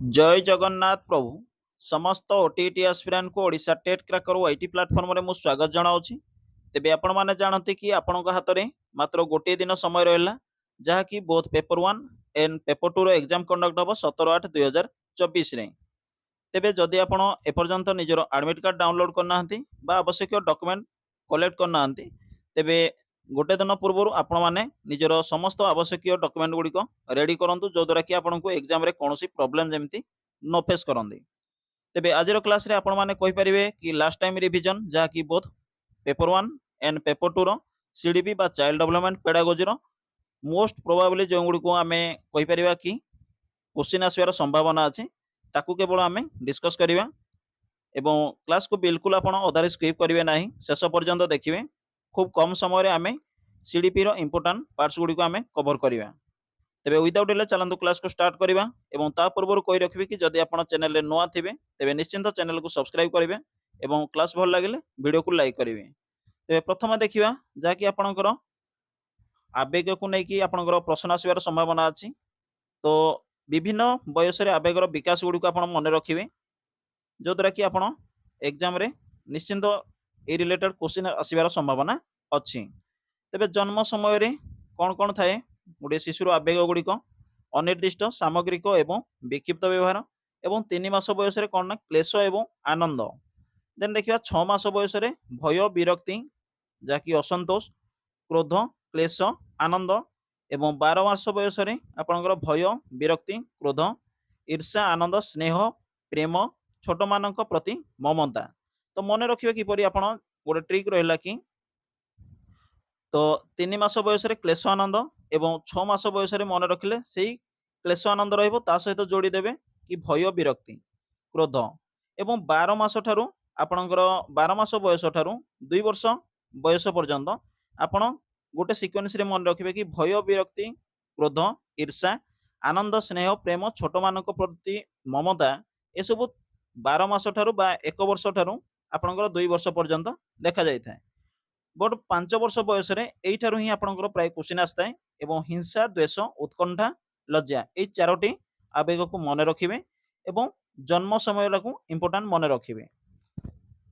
ଜୟ ଜଗନ୍ନାଥ ପ୍ରଭୁ। ସମସ୍ତ OTET ଆସ୍ପିରାଣ୍ଟକୁ Odisha ଟେଟ୍ cracker ୱାଇଟି ପ୍ଲାଟଫର୍ମରେ ମୁଁ ସ୍ୱାଗତ ଜଣାଉଛି। ତେବେ ଆପଣମାନେ ଜାଣନ୍ତି କି ଆପଣଙ୍କ ହାତରେ ମାତ୍ର ଗୋଟିଏ ଦିନ ସମୟ ରହିଲା, ଯାହାକି both paper 1 and paper 2ର exam conduct ହେବ 17/8/2024ରେ। ତେବେ ଯଦି ଆପଣ ଏପର୍ଯ୍ୟନ୍ତ ନିଜର ଆଡ଼ମିଟ୍ କାର୍ଡ଼ ଡାଉନଲୋଡ୍ କରିନାହାନ୍ତି ବା ଆବଶ୍ୟକୀୟ ଡକୁମେଣ୍ଟ କଲେକ୍ଟ କରିନାହାନ୍ତି, ତେବେ ଗୋଟେ ଦିନ ପୂର୍ବରୁ ଆପଣମାନେ ନିଜର ସମସ୍ତ ଆବଶ୍ୟକୀୟ ଡକୁମେଣ୍ଟ ଗୁଡ଼ିକ ରେଡ଼ି କରନ୍ତୁ, ଯଦ୍ୱାରା କି ଆପଣଙ୍କୁ ଏକ୍ଜାମରେ କୌଣସି ପ୍ରୋବ୍ଲେମ୍ ଯେମିତି ନ ଫେସ୍ କରନ୍ତି। ତେବେ ଆଜିର କ୍ଲାସରେ ଆପଣମାନେ କହିପାରିବେ କି ଲାଷ୍ଟ ଟାଇମ୍ ରିଭିଜନ, ଯାହାକି both paper 1 and paper 2ର CDP ବା ଚାଇଲ୍ଡ ଡେଭଲପମେଣ୍ଟ ପେଡାଗୋଜିର ମୋଷ୍ଟ ପ୍ରୋବାବଲି ଯେଉଁଗୁଡ଼ିକୁ ଆମେ କହିପାରିବା କି କୋଶ୍ଚିନ୍ ଆସିବାର ସମ୍ଭାବନା ଅଛି, ତାକୁ କେବଳ ଆମେ ଡିସ୍କସ୍ କରିବା। ଏବଂ କ୍ଲାସକୁ ବିଲକୁଲ ଆପଣ ଅଧାରେ ସ୍କିପ୍ କରିବେ ନାହିଁ, ଶେଷ ପର୍ଯ୍ୟନ୍ତ ଦେଖିବେ। ଖୁବ୍ କମ୍ ସମୟରେ ଆମେ ସିଡିପିର ଇମ୍ପୋର୍ଟାଣ୍ଟ ପାର୍ଟସ ଗୁଡ଼ିକୁ ଆମେ କଭର କରିବା। ତେବେ ୱିଦାଉଟ୍ ଡିଲେ ଚାଲନ୍ତୁ କ୍ଲାସକୁ ଷ୍ଟାର୍ଟ କରିବା। ଏବଂ ତା ପୂର୍ବରୁ କହି ରଖିବି କି ଯଦି ଆପଣ ଚ୍ୟାନେଲରେ ନୂଆ ଥିବେ, ତେବେ ନିଶ୍ଚିନ୍ତ ଚ୍ୟାନେଲକୁ ସବସ୍କ୍ରାଇବ୍ କରିବେ ଏବଂ କ୍ଲାସ ଭଲ ଲାଗିଲେ ଭିଡ଼ିଓକୁ ଲାଇକ୍ କରିବେ। ତେବେ ପ୍ରଥମେ ଦେଖିବା, ଯାହାକି ଆପଣଙ୍କର ଆବେଗକୁ ନେଇକି ଆପଣଙ୍କର ପ୍ରଶ୍ନ ଆସିବାର ସମ୍ଭାବନା ଅଛି। ତ ବିଭିନ୍ନ ବୟସରେ ଆବେଗର ବିକାଶ ଗୁଡ଼ିକୁ ଆପଣ ମନେ ରଖିବେ, ଯଦ୍ୱାରା କି ଆପଣ ଏକ୍ଜାମରେ ନିଶ୍ଚିନ୍ତ ଏଇ ରିଲେଟେଡ୍ କୋଶ୍ଚିନ୍ ଆସିବାର ସମ୍ଭାବନା ଅଛି। ତେବେ ଜନ୍ମ ସମୟରେ କ'ଣ କ'ଣ ଥାଏ ଗୋଟିଏ ଶିଶୁର ଆବେଗ ଗୁଡ଼ିକ? ଅନିର୍ଦ୍ଦିଷ୍ଟ, ସାମଗ୍ରିକ ଏବଂ ବିକ୍ଷିପ୍ତ ବ୍ୟବହାର। ଏବଂ 3 ମାସ ବୟସରେ କ'ଣ ନା କ୍ଲେଶ ଏବଂ ଆନନ୍ଦ। ଦେନ୍ ଦେଖିବା, 6 ମାସ ବୟସରେ ଭୟ, ବିରକ୍ତି, ଯାହାକି ଅସନ୍ତୋଷ, କ୍ରୋଧ, କ୍ଲେଶ, ଆନନ୍ଦ। ଏବଂ 12 ମାସ ବୟସରେ ଆପଣଙ୍କର ଭୟ, ବିରକ୍ତି, କ୍ରୋଧ, ଈର୍ଷା, ଆନନ୍ଦ, ସ୍ନେହ, ପ୍ରେମ, ଛୋଟମାନଙ୍କ ପ୍ରତି ମମତା। ତ ମନେ ରଖିବେ କିପରି ଆପଣ? ଗୋଟେ ଟ୍ରିକ୍ ରହିଲା କି ତ 3 ମାସ ବୟସରେ କ୍ଲେଶ, ଆନନ୍ଦ ଏବଂ 6 ମାସ ବୟସରେ ମନେ ରଖିଲେ ସେଇ କ୍ଲେଶ, ଆନନ୍ଦ ରହିବ, ତା ସହିତ ଯୋଡ଼ି ଦେବେ କି ଭୟ, ବିରକ୍ତି, କ୍ରୋଧ। ଏବଂ 12 ମାସ ଠାରୁ ଆପଣଙ୍କର 12 ମାସ ବୟସ ଠାରୁ 2 ବର୍ଷ ବୟସ ପର୍ଯ୍ୟନ୍ତ ଆପଣ ଗୋଟେ ସିକ୍ୱେନ୍ସରେ ମନେ ରଖିବେ କି ଭୟ, ବିରକ୍ତି, କ୍ରୋଧ, ଈର୍ଷା, ଆନନ୍ଦ, ସ୍ନେହ, ପ୍ରେମ, ଛୋଟମାନଙ୍କ ପ୍ରତି ମମତା, ଏସବୁ 12 ମାସ ଠାରୁ ବା 1 ବର୍ଷ ଠାରୁ ଆପଣଙ୍କର 2 ବର୍ଷ ପର୍ଯ୍ୟନ୍ତ ଦେଖାଯାଇଥାଏ। ବଟ୍ 5 ବର୍ଷ ବୟସରେ ଏଇଠାରୁ ହିଁ ଆପଣଙ୍କର ପ୍ରାୟ କୋଶ୍ଚିନ୍ ଆସିଥାଏ। ଏବଂ ହିଂସା, ଦ୍ୱେଷ, ଉତ୍କଣ୍ଠା, ଲଜ୍ଜା, ଏଇ ଚାରୋଟି ଆବେଗକୁ ମନେ ରଖିବେ ଏବଂ ଜନ୍ମ ସମୟଟାକୁ ଇମ୍ପୋର୍ଟାଣ୍ଟ ମନେ ରଖିବେ।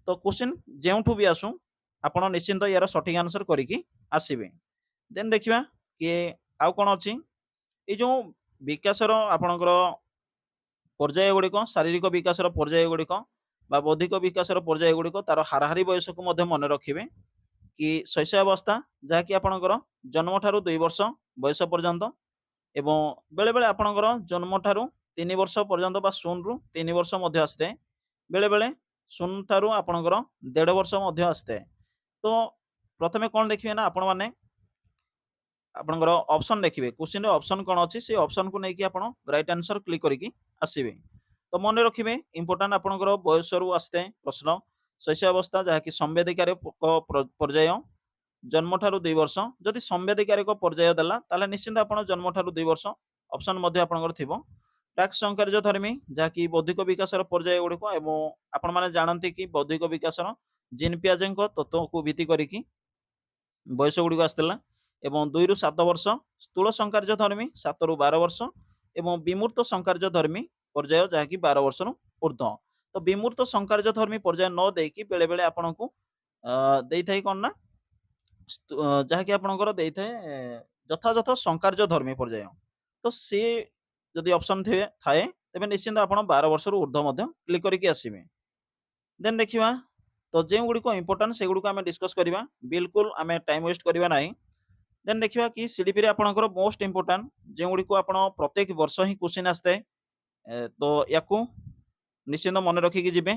ତ କୋଶ୍ଚିନ୍ ଯେଉଁଠୁ ବି ଆସୁ, ଆପଣ ନିଶ୍ଚିନ୍ତ ୟାର ସଠିକ ଆନ୍ସର କରିକି ଆସିବେ। ଦେନ୍ ଦେଖିବା କି ଆଉ କ'ଣ ଅଛି। ଏଇ ଯେଉଁ ବିକାଶର ଆପଣଙ୍କର ପର୍ଯ୍ୟାୟ ଗୁଡ଼ିକ, ଶାରୀରିକ ବିକାଶର ପର୍ଯ୍ୟାୟ ଗୁଡ଼ିକ ବା ବୌଦ୍ଧିକ ବିକାଶର ପର୍ଯ୍ୟାୟ ଗୁଡ଼ିକ, ତାର ହାରାହାରି ବୟସକୁ ମଧ୍ୟ ମନେ ରଖିବେ କି ଶୈଶବାବସ୍ଥା, ଯାହାକି ଆପଣଙ୍କର ଜନ୍ମଠାରୁ 2 ବର୍ଷ ବୟସ ପର୍ଯ୍ୟନ୍ତ ଏବଂ ବେଳେବେଳେ ଆପଣଙ୍କର ଜନ୍ମଠାରୁ 3 ବର୍ଷ ପର୍ଯ୍ୟନ୍ତ ବା 0ରୁ 3 ବର୍ଷ ମଧ୍ୟ ଆସିଥାଏ। ବେଳେବେଳେ 0 ଠାରୁ ଆପଣଙ୍କର 1.5 ବର୍ଷ ମଧ୍ୟ ଆସିଥାଏ। ତ ପ୍ରଥମେ କ'ଣ ଦେଖିବେ ନା ଆପଣମାନେ ଆପଣଙ୍କର ଅପସନ୍ ଦେଖିବେ। କୋଶ୍ଚିନ୍ର ଅପସନ୍ କ'ଣ ଅଛି, ସେ ଅପସନ୍କୁ ନେଇକି ଆପଣ ରାଇଟ୍ ଆନ୍ସର କ୍ଲିକ୍ କରିକି ଆସିବେ। ତ ମନେ ରଖିବେ, ଇମ୍ପୋର୍ଟାଣ୍ଟ ଆପଣଙ୍କର ବୟସରୁ ଆସିଥାଏ ପ୍ରଶ୍ନ। ଶୈଶବାବସ୍ଥା, ଯାହାକି ସମ୍ବେଦୀକାରକ ପର୍ଯ୍ୟାୟ, ଜନ୍ମଠାରୁ 2 ବର୍ଷ। ଯଦି ସମ୍ବେଦୀକାରକ ପର୍ଯ୍ୟାୟ ଦେଲା, ତାହେଲେ ନିଶ୍ଚିନ୍ତ ଆପଣ ଜନ୍ମଠାରୁ 2 ବର୍ଷ ଅପସନ୍ ମଧ୍ୟ ଆପଣଙ୍କର ଥିବ। ପ୍ରାକ୍ ସଂକାର୍ଯ୍ୟଧର୍ମୀ, ଯାହାକି ବୌଦ୍ଧିକ ବିକାଶର ପର୍ଯ୍ୟାୟ ଗୁଡ଼ିକ। ଏବଂ ଆପଣମାନେ ଜାଣନ୍ତି କି ବୌଦ୍ଧିକ ବିକାଶର ଜିନ୍ ପିଆଜେଙ୍କ ତତ୍ତ୍ୱକୁ ଭିତ୍ତି କରିକି ବୟସ ଗୁଡ଼ିକ ଆସିଥିଲା। ଏବଂ 2ରୁ 7 ବର୍ଷ, ସ୍ଥୂଳ ସଂକାର୍ଯ୍ୟଧର୍ମୀ 7ରୁ 12 ବର୍ଷ ଏବଂ ବିମୂର୍ତ୍ତ ସଂକାର୍ଯ୍ୟଧର୍ମୀ ପର୍ଯ୍ୟାୟ, ଯାହାକି 12 ବର୍ଷରୁ ଉର୍ଦ୍ଧ୍ୱ। ତ ବିମୂର୍ତ୍ତ ସଂକାର୍ଯ୍ୟଧର୍ମୀ ପର୍ଯ୍ୟାୟ ନ ଦେଇକି ବେଳେବେଳେ ଆପଣଙ୍କୁ ଦେଇଥାଏ କ'ଣ ନା ଯାହାକି ଆପଣଙ୍କର ଦେଇଥାଏ ଯଥାଯଥ ସଂକାର୍ଯ୍ୟଧର୍ମୀ ପର୍ଯ୍ୟାୟ। ତ ସିଏ ଯଦି ଅପସନ୍ ଥିବେ ଥାଏ, ତେବେ ନିଶ୍ଚିନ୍ତ ଆପଣ 12 ବର୍ଷରୁ ଉର୍ଦ୍ଧ୍ୱ ମଧ୍ୟ କ୍ଲିକ୍ କରିକି ଆସିବେ। ଦେନ୍ ଦେଖିବା, ତ ଯେଉଁଗୁଡ଼ିକ ଇମ୍ପୋର୍ଟାଣ୍ଟ ସେଗୁଡ଼ିକୁ ଆମେ ଡିସ୍କସ୍ କରିବା, ବିଲକୁଲ ଆମେ ଟାଇମ୍ ୱେଷ୍ଟ କରିବା ନାହିଁ। ଦେନ୍ ଦେଖିବା କି ସିଡିପିରେ ଆପଣଙ୍କର ମୋଷ୍ଟ ଇମ୍ପୋର୍ଟାଣ୍ଟ ଯେଉଁଗୁଡ଼ିକୁ ଆପଣ ପ୍ରତ୍ୟେକ ବର୍ଷ ହିଁ କୋଶ୍ଚିନ୍ ଆସିଥାଏ, ତ ୟାକୁ ନିଶ୍ଚିନ୍ତ ମନେ ରଖିକି ଯିବେ।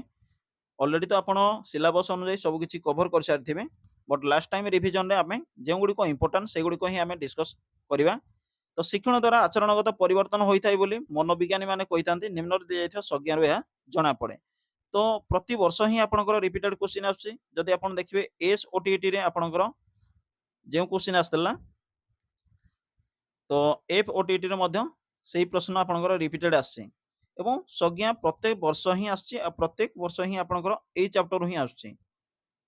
ଅଲରେଡ଼ି ତ ଆପଣ ସିଲାବସ୍ ଅନୁଯାୟୀ ସବୁ କିଛି କଭର କରିସାରିଥିବେ, ବଟ୍ ଲାଷ୍ଟ ଟାଇମ୍ ରିଭିଜନରେ ଆମେ ଯେଉଁଗୁଡ଼ିକ ଇମ୍ପୋର୍ଟାଣ୍ଟ ସେଗୁଡ଼ିକ ହିଁ ଆମେ ଡିସ୍କସ୍ କରିବା। ତ ଶିକ୍ଷଣ ଦ୍ୱାରା ଆଚରଣଗତ ପରିବର୍ତ୍ତନ ହୋଇଥାଏ ବୋଲି ମନୋବିଜ୍ଞାନୀ ମାନେ କହିଥାନ୍ତି, ନିମ୍ନରେ ଦିଆଯାଇଥିବା ସଂଜ୍ଞାରୁ ଏହା ଜଣାପଡ଼େ। ତ ପ୍ରତିବର୍ଷ ହିଁ ଆପଣଙ୍କର ରିପିଟେଡ୍ କୋଶ୍ଚିନ୍ ଆସୁଛି। ଯଦି ଆପଣ ଦେଖିବେ, ଏସ୍ ଓଟିଇଟିରେ ଆପଣଙ୍କର ଯେଉଁ କୋଶ୍ଚିନ୍ ଆସିଥିଲା, ତ ଏଫ୍ ଓଟିଇଟିରେ ମଧ୍ୟ ସେଇ ପ୍ରଶ୍ନ ଆପଣଙ୍କର ରିପିଟେଡ୍ ଆସିଛି। ଏବଂ ସଂଜ୍ଞା ପ୍ରତ୍ୟେକ ବର୍ଷ ହିଁ ଆସୁଛି ଆଉ ପ୍ରତ୍ୟେକ ବର୍ଷ ହିଁ ଆପଣଙ୍କର ଏଇ ଚାପ୍ଟରରୁ ହିଁ ଆସୁଛି।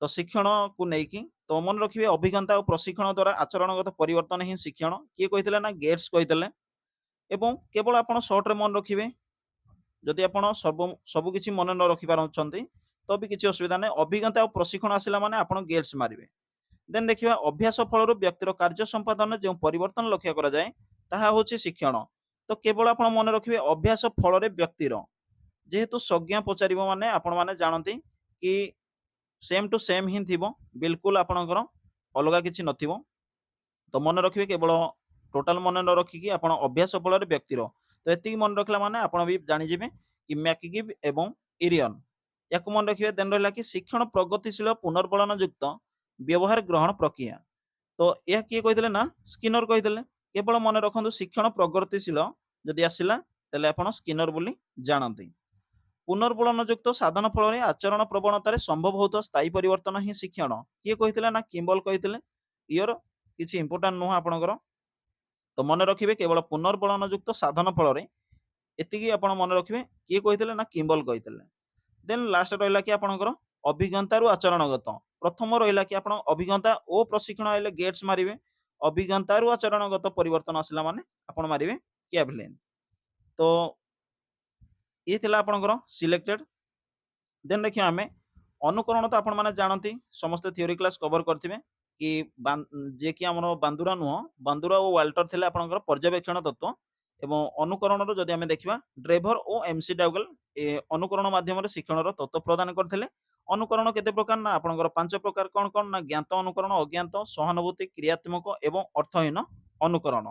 ତ ଶିକ୍ଷଣକୁ ନେଇକି ତ ମନେ ରଖିବେ, ଅଭିଜ୍ଞତା ଓ ପ୍ରଶିକ୍ଷଣ ଦ୍ୱାରା ଆଚରଣଗତ ପରିବର୍ତ୍ତନ ହିଁ ଶିକ୍ଷଣ। କିଏ କହିଥିଲେ ନା ଗେଟ୍ସ କହିଥିଲେ। ଏବଂ କେବଳ ଆପଣ ସର୍ଟରେ ମନେ ରଖିବେ, ଯଦି ଆପଣ ସବୁ କିଛି ମନେ ନ ରଖିପାରୁଛନ୍ତି, ତ ବି କିଛି ଅସୁବିଧା ନାହିଁ। ଅଭିଜ୍ଞତା ଆଉ ପ୍ରଶିକ୍ଷଣ ଆସିଲା ମାନେ ଆପଣ ଗେଟ୍ସ ମାରିବେ। ଦେନ୍ ଦେଖିବା, ଅଭ୍ୟାସ ଫଳରୁ ବ୍ୟକ୍ତିର କାର୍ଯ୍ୟ ସମ୍ପାଦନରେ ଯେଉଁ ପରିବର୍ତ୍ତନ ଲକ୍ଷ୍ୟ କରାଯାଏ, ତାହା ହେଉଛି ଶିକ୍ଷଣ। ତ କେବଳ ଆପଣ ମନେ ରଖିବେ, ଅଭ୍ୟାସ ଫଳରେ ବ୍ୟକ୍ତିର, ଯେହେତୁ ସଂଜ୍ଞା ପଚାରିବ, ମାନେ ଆପଣମାନେ ଜାଣନ୍ତି କି ସେମ୍ ଟୁ ସେମ୍ ହିଁ ଥିବ, ବିଲକୁଲ ଆପଣଙ୍କର ଅଲଗା କିଛି ନଥିବ। ତ ମନେ ରଖିବେ, କେବଳ ଟୋଟାଲ ମନେ ନ ରଖିକି ଆପଣ ଅଭ୍ୟାସ ଫଳରେ ବ୍ୟକ୍ତିର, ତ ଏତିକି ମନେ ରଖିଲା ମାନେ ଆପଣ ବି ଜାଣିଯିବେ କି ମ୍ୟାକଗିଭ୍ ଏବଂ ଇରିୟନ, ୟାକୁ ମନେ ରଖିବେ। ଦେନ୍ ରହିଲା କି ଶିକ୍ଷଣ ପ୍ରଗତିଶୀଳ ପୁନର୍ବଳନ ଯୁକ୍ତ ବ୍ୟବହାର ଗ୍ରହଣ ପ୍ରକ୍ରିୟା। ତ ଏହା କିଏ କହିଥିଲେ ନା ସ୍କିନର କହିଥିଲେ। କେବଳ ମନେ ରଖନ୍ତୁ, ଶିକ୍ଷଣ ପ୍ରଗତିଶୀଳ ଯଦି ଆସିଲା, ତାହେଲେ ଆପଣ ସ୍କିନର ବୋଲି ଜାଣନ୍ତି। ପୁନର୍ବଳନ ଯୁକ୍ତ ସାଧନ ଫଳରେ ଆଚରଣ ପ୍ରବଣତାରେ ସମ୍ଭବ ହେଉଥିବା ସ୍ଥାୟୀ ପରିବର୍ତ୍ତନ ହିଁ ଶିକ୍ଷଣ। କିଏ କହିଥିଲେ ନା କିମ୍ବଲ କହିଥିଲେ। ଇୟର କିଛି ଇମ୍ପୋର୍ଟାଣ୍ଟ ନୁହଁ ଆପଣଙ୍କର। ତ ମନେ ରଖିବେ, କେବଳ ପୁନର୍ବଳନ ଯୁକ୍ତ ସାଧନ ଫଳରେ, ଏତିକି ଆପଣ ମନେ ରଖିବେ। କିଏ କହିଥିଲେ ନା କିମ୍ବଲ କହିଥିଲେ। ଦେନ୍ ଲାଷ୍ଟ ରହିଲା କି ଆପଣଙ୍କର ଅଭିଜ୍ଞତାରୁ ଆଚରଣଗତ। ପ୍ରଥମ ରହିଲା କି ଆପଣ ଅଭିଜ୍ଞତା ଓ ପ୍ରଶିକ୍ଷଣ ଆଇଲେ ଗେଟ୍ସ ମାରିବେ। ଅଭିଜ୍ଞତାରୁ ଆଚରଣଗତ ପରିବର୍ତ୍ତନ ଆସିଲା ମାନେ ଆପଣ ମାରିବେ କ୍ୟାଭଲିନ୍। ତ ଇଏ ଥିଲା ଆପଣଙ୍କର ସିଲେକ୍ଟେଡ। ଦେନ୍ ଦେଖିବା ଆମେ ଅନୁକରଣ। ତ ଆପଣମାନେ ଜାଣନ୍ତି, ସମସ୍ତେ ଥିଓରି କ୍ଲାସ୍ କଭର କରିଥିବେ କି ଯିଏକି ଆମର ବାନ୍ଦୁରା ନୁହଁ, ବାନ୍ଦୁରା ଓ ୱାଲ୍ଟର ଥିଲେ ଆପଣଙ୍କର ପର୍ଯ୍ୟବେକ୍ଷଣ ତତ୍ତ୍ୱ। ଏବଂ ଅନୁକରଣର ଯଦି ଆମେ ଦେଖିବା, ଡ୍ରେଭର ଓ ଏମସି ଡାଉଗଲ ଏ ଅନୁକରଣ ମାଧ୍ୟମରେ ଶିକ୍ଷଣର ତତ୍ତ୍ୱ ପ୍ରଦାନ କରିଥିଲେ। ଅନୁକରଣ କେତେ ପ୍ରକାର ନା ଆପଣଙ୍କର ପାଞ୍ଚ ପ୍ରକାର। କ'ଣ କ'ଣ ନା ଜ୍ଞାତ ଅନୁକରଣ, ଅଜ୍ଞାତ, ସହାନୁଭୂତି, କ୍ରିୟାତ୍ମକ ଏବଂ ଅର୍ଥହୀନ ଅନୁକରଣ।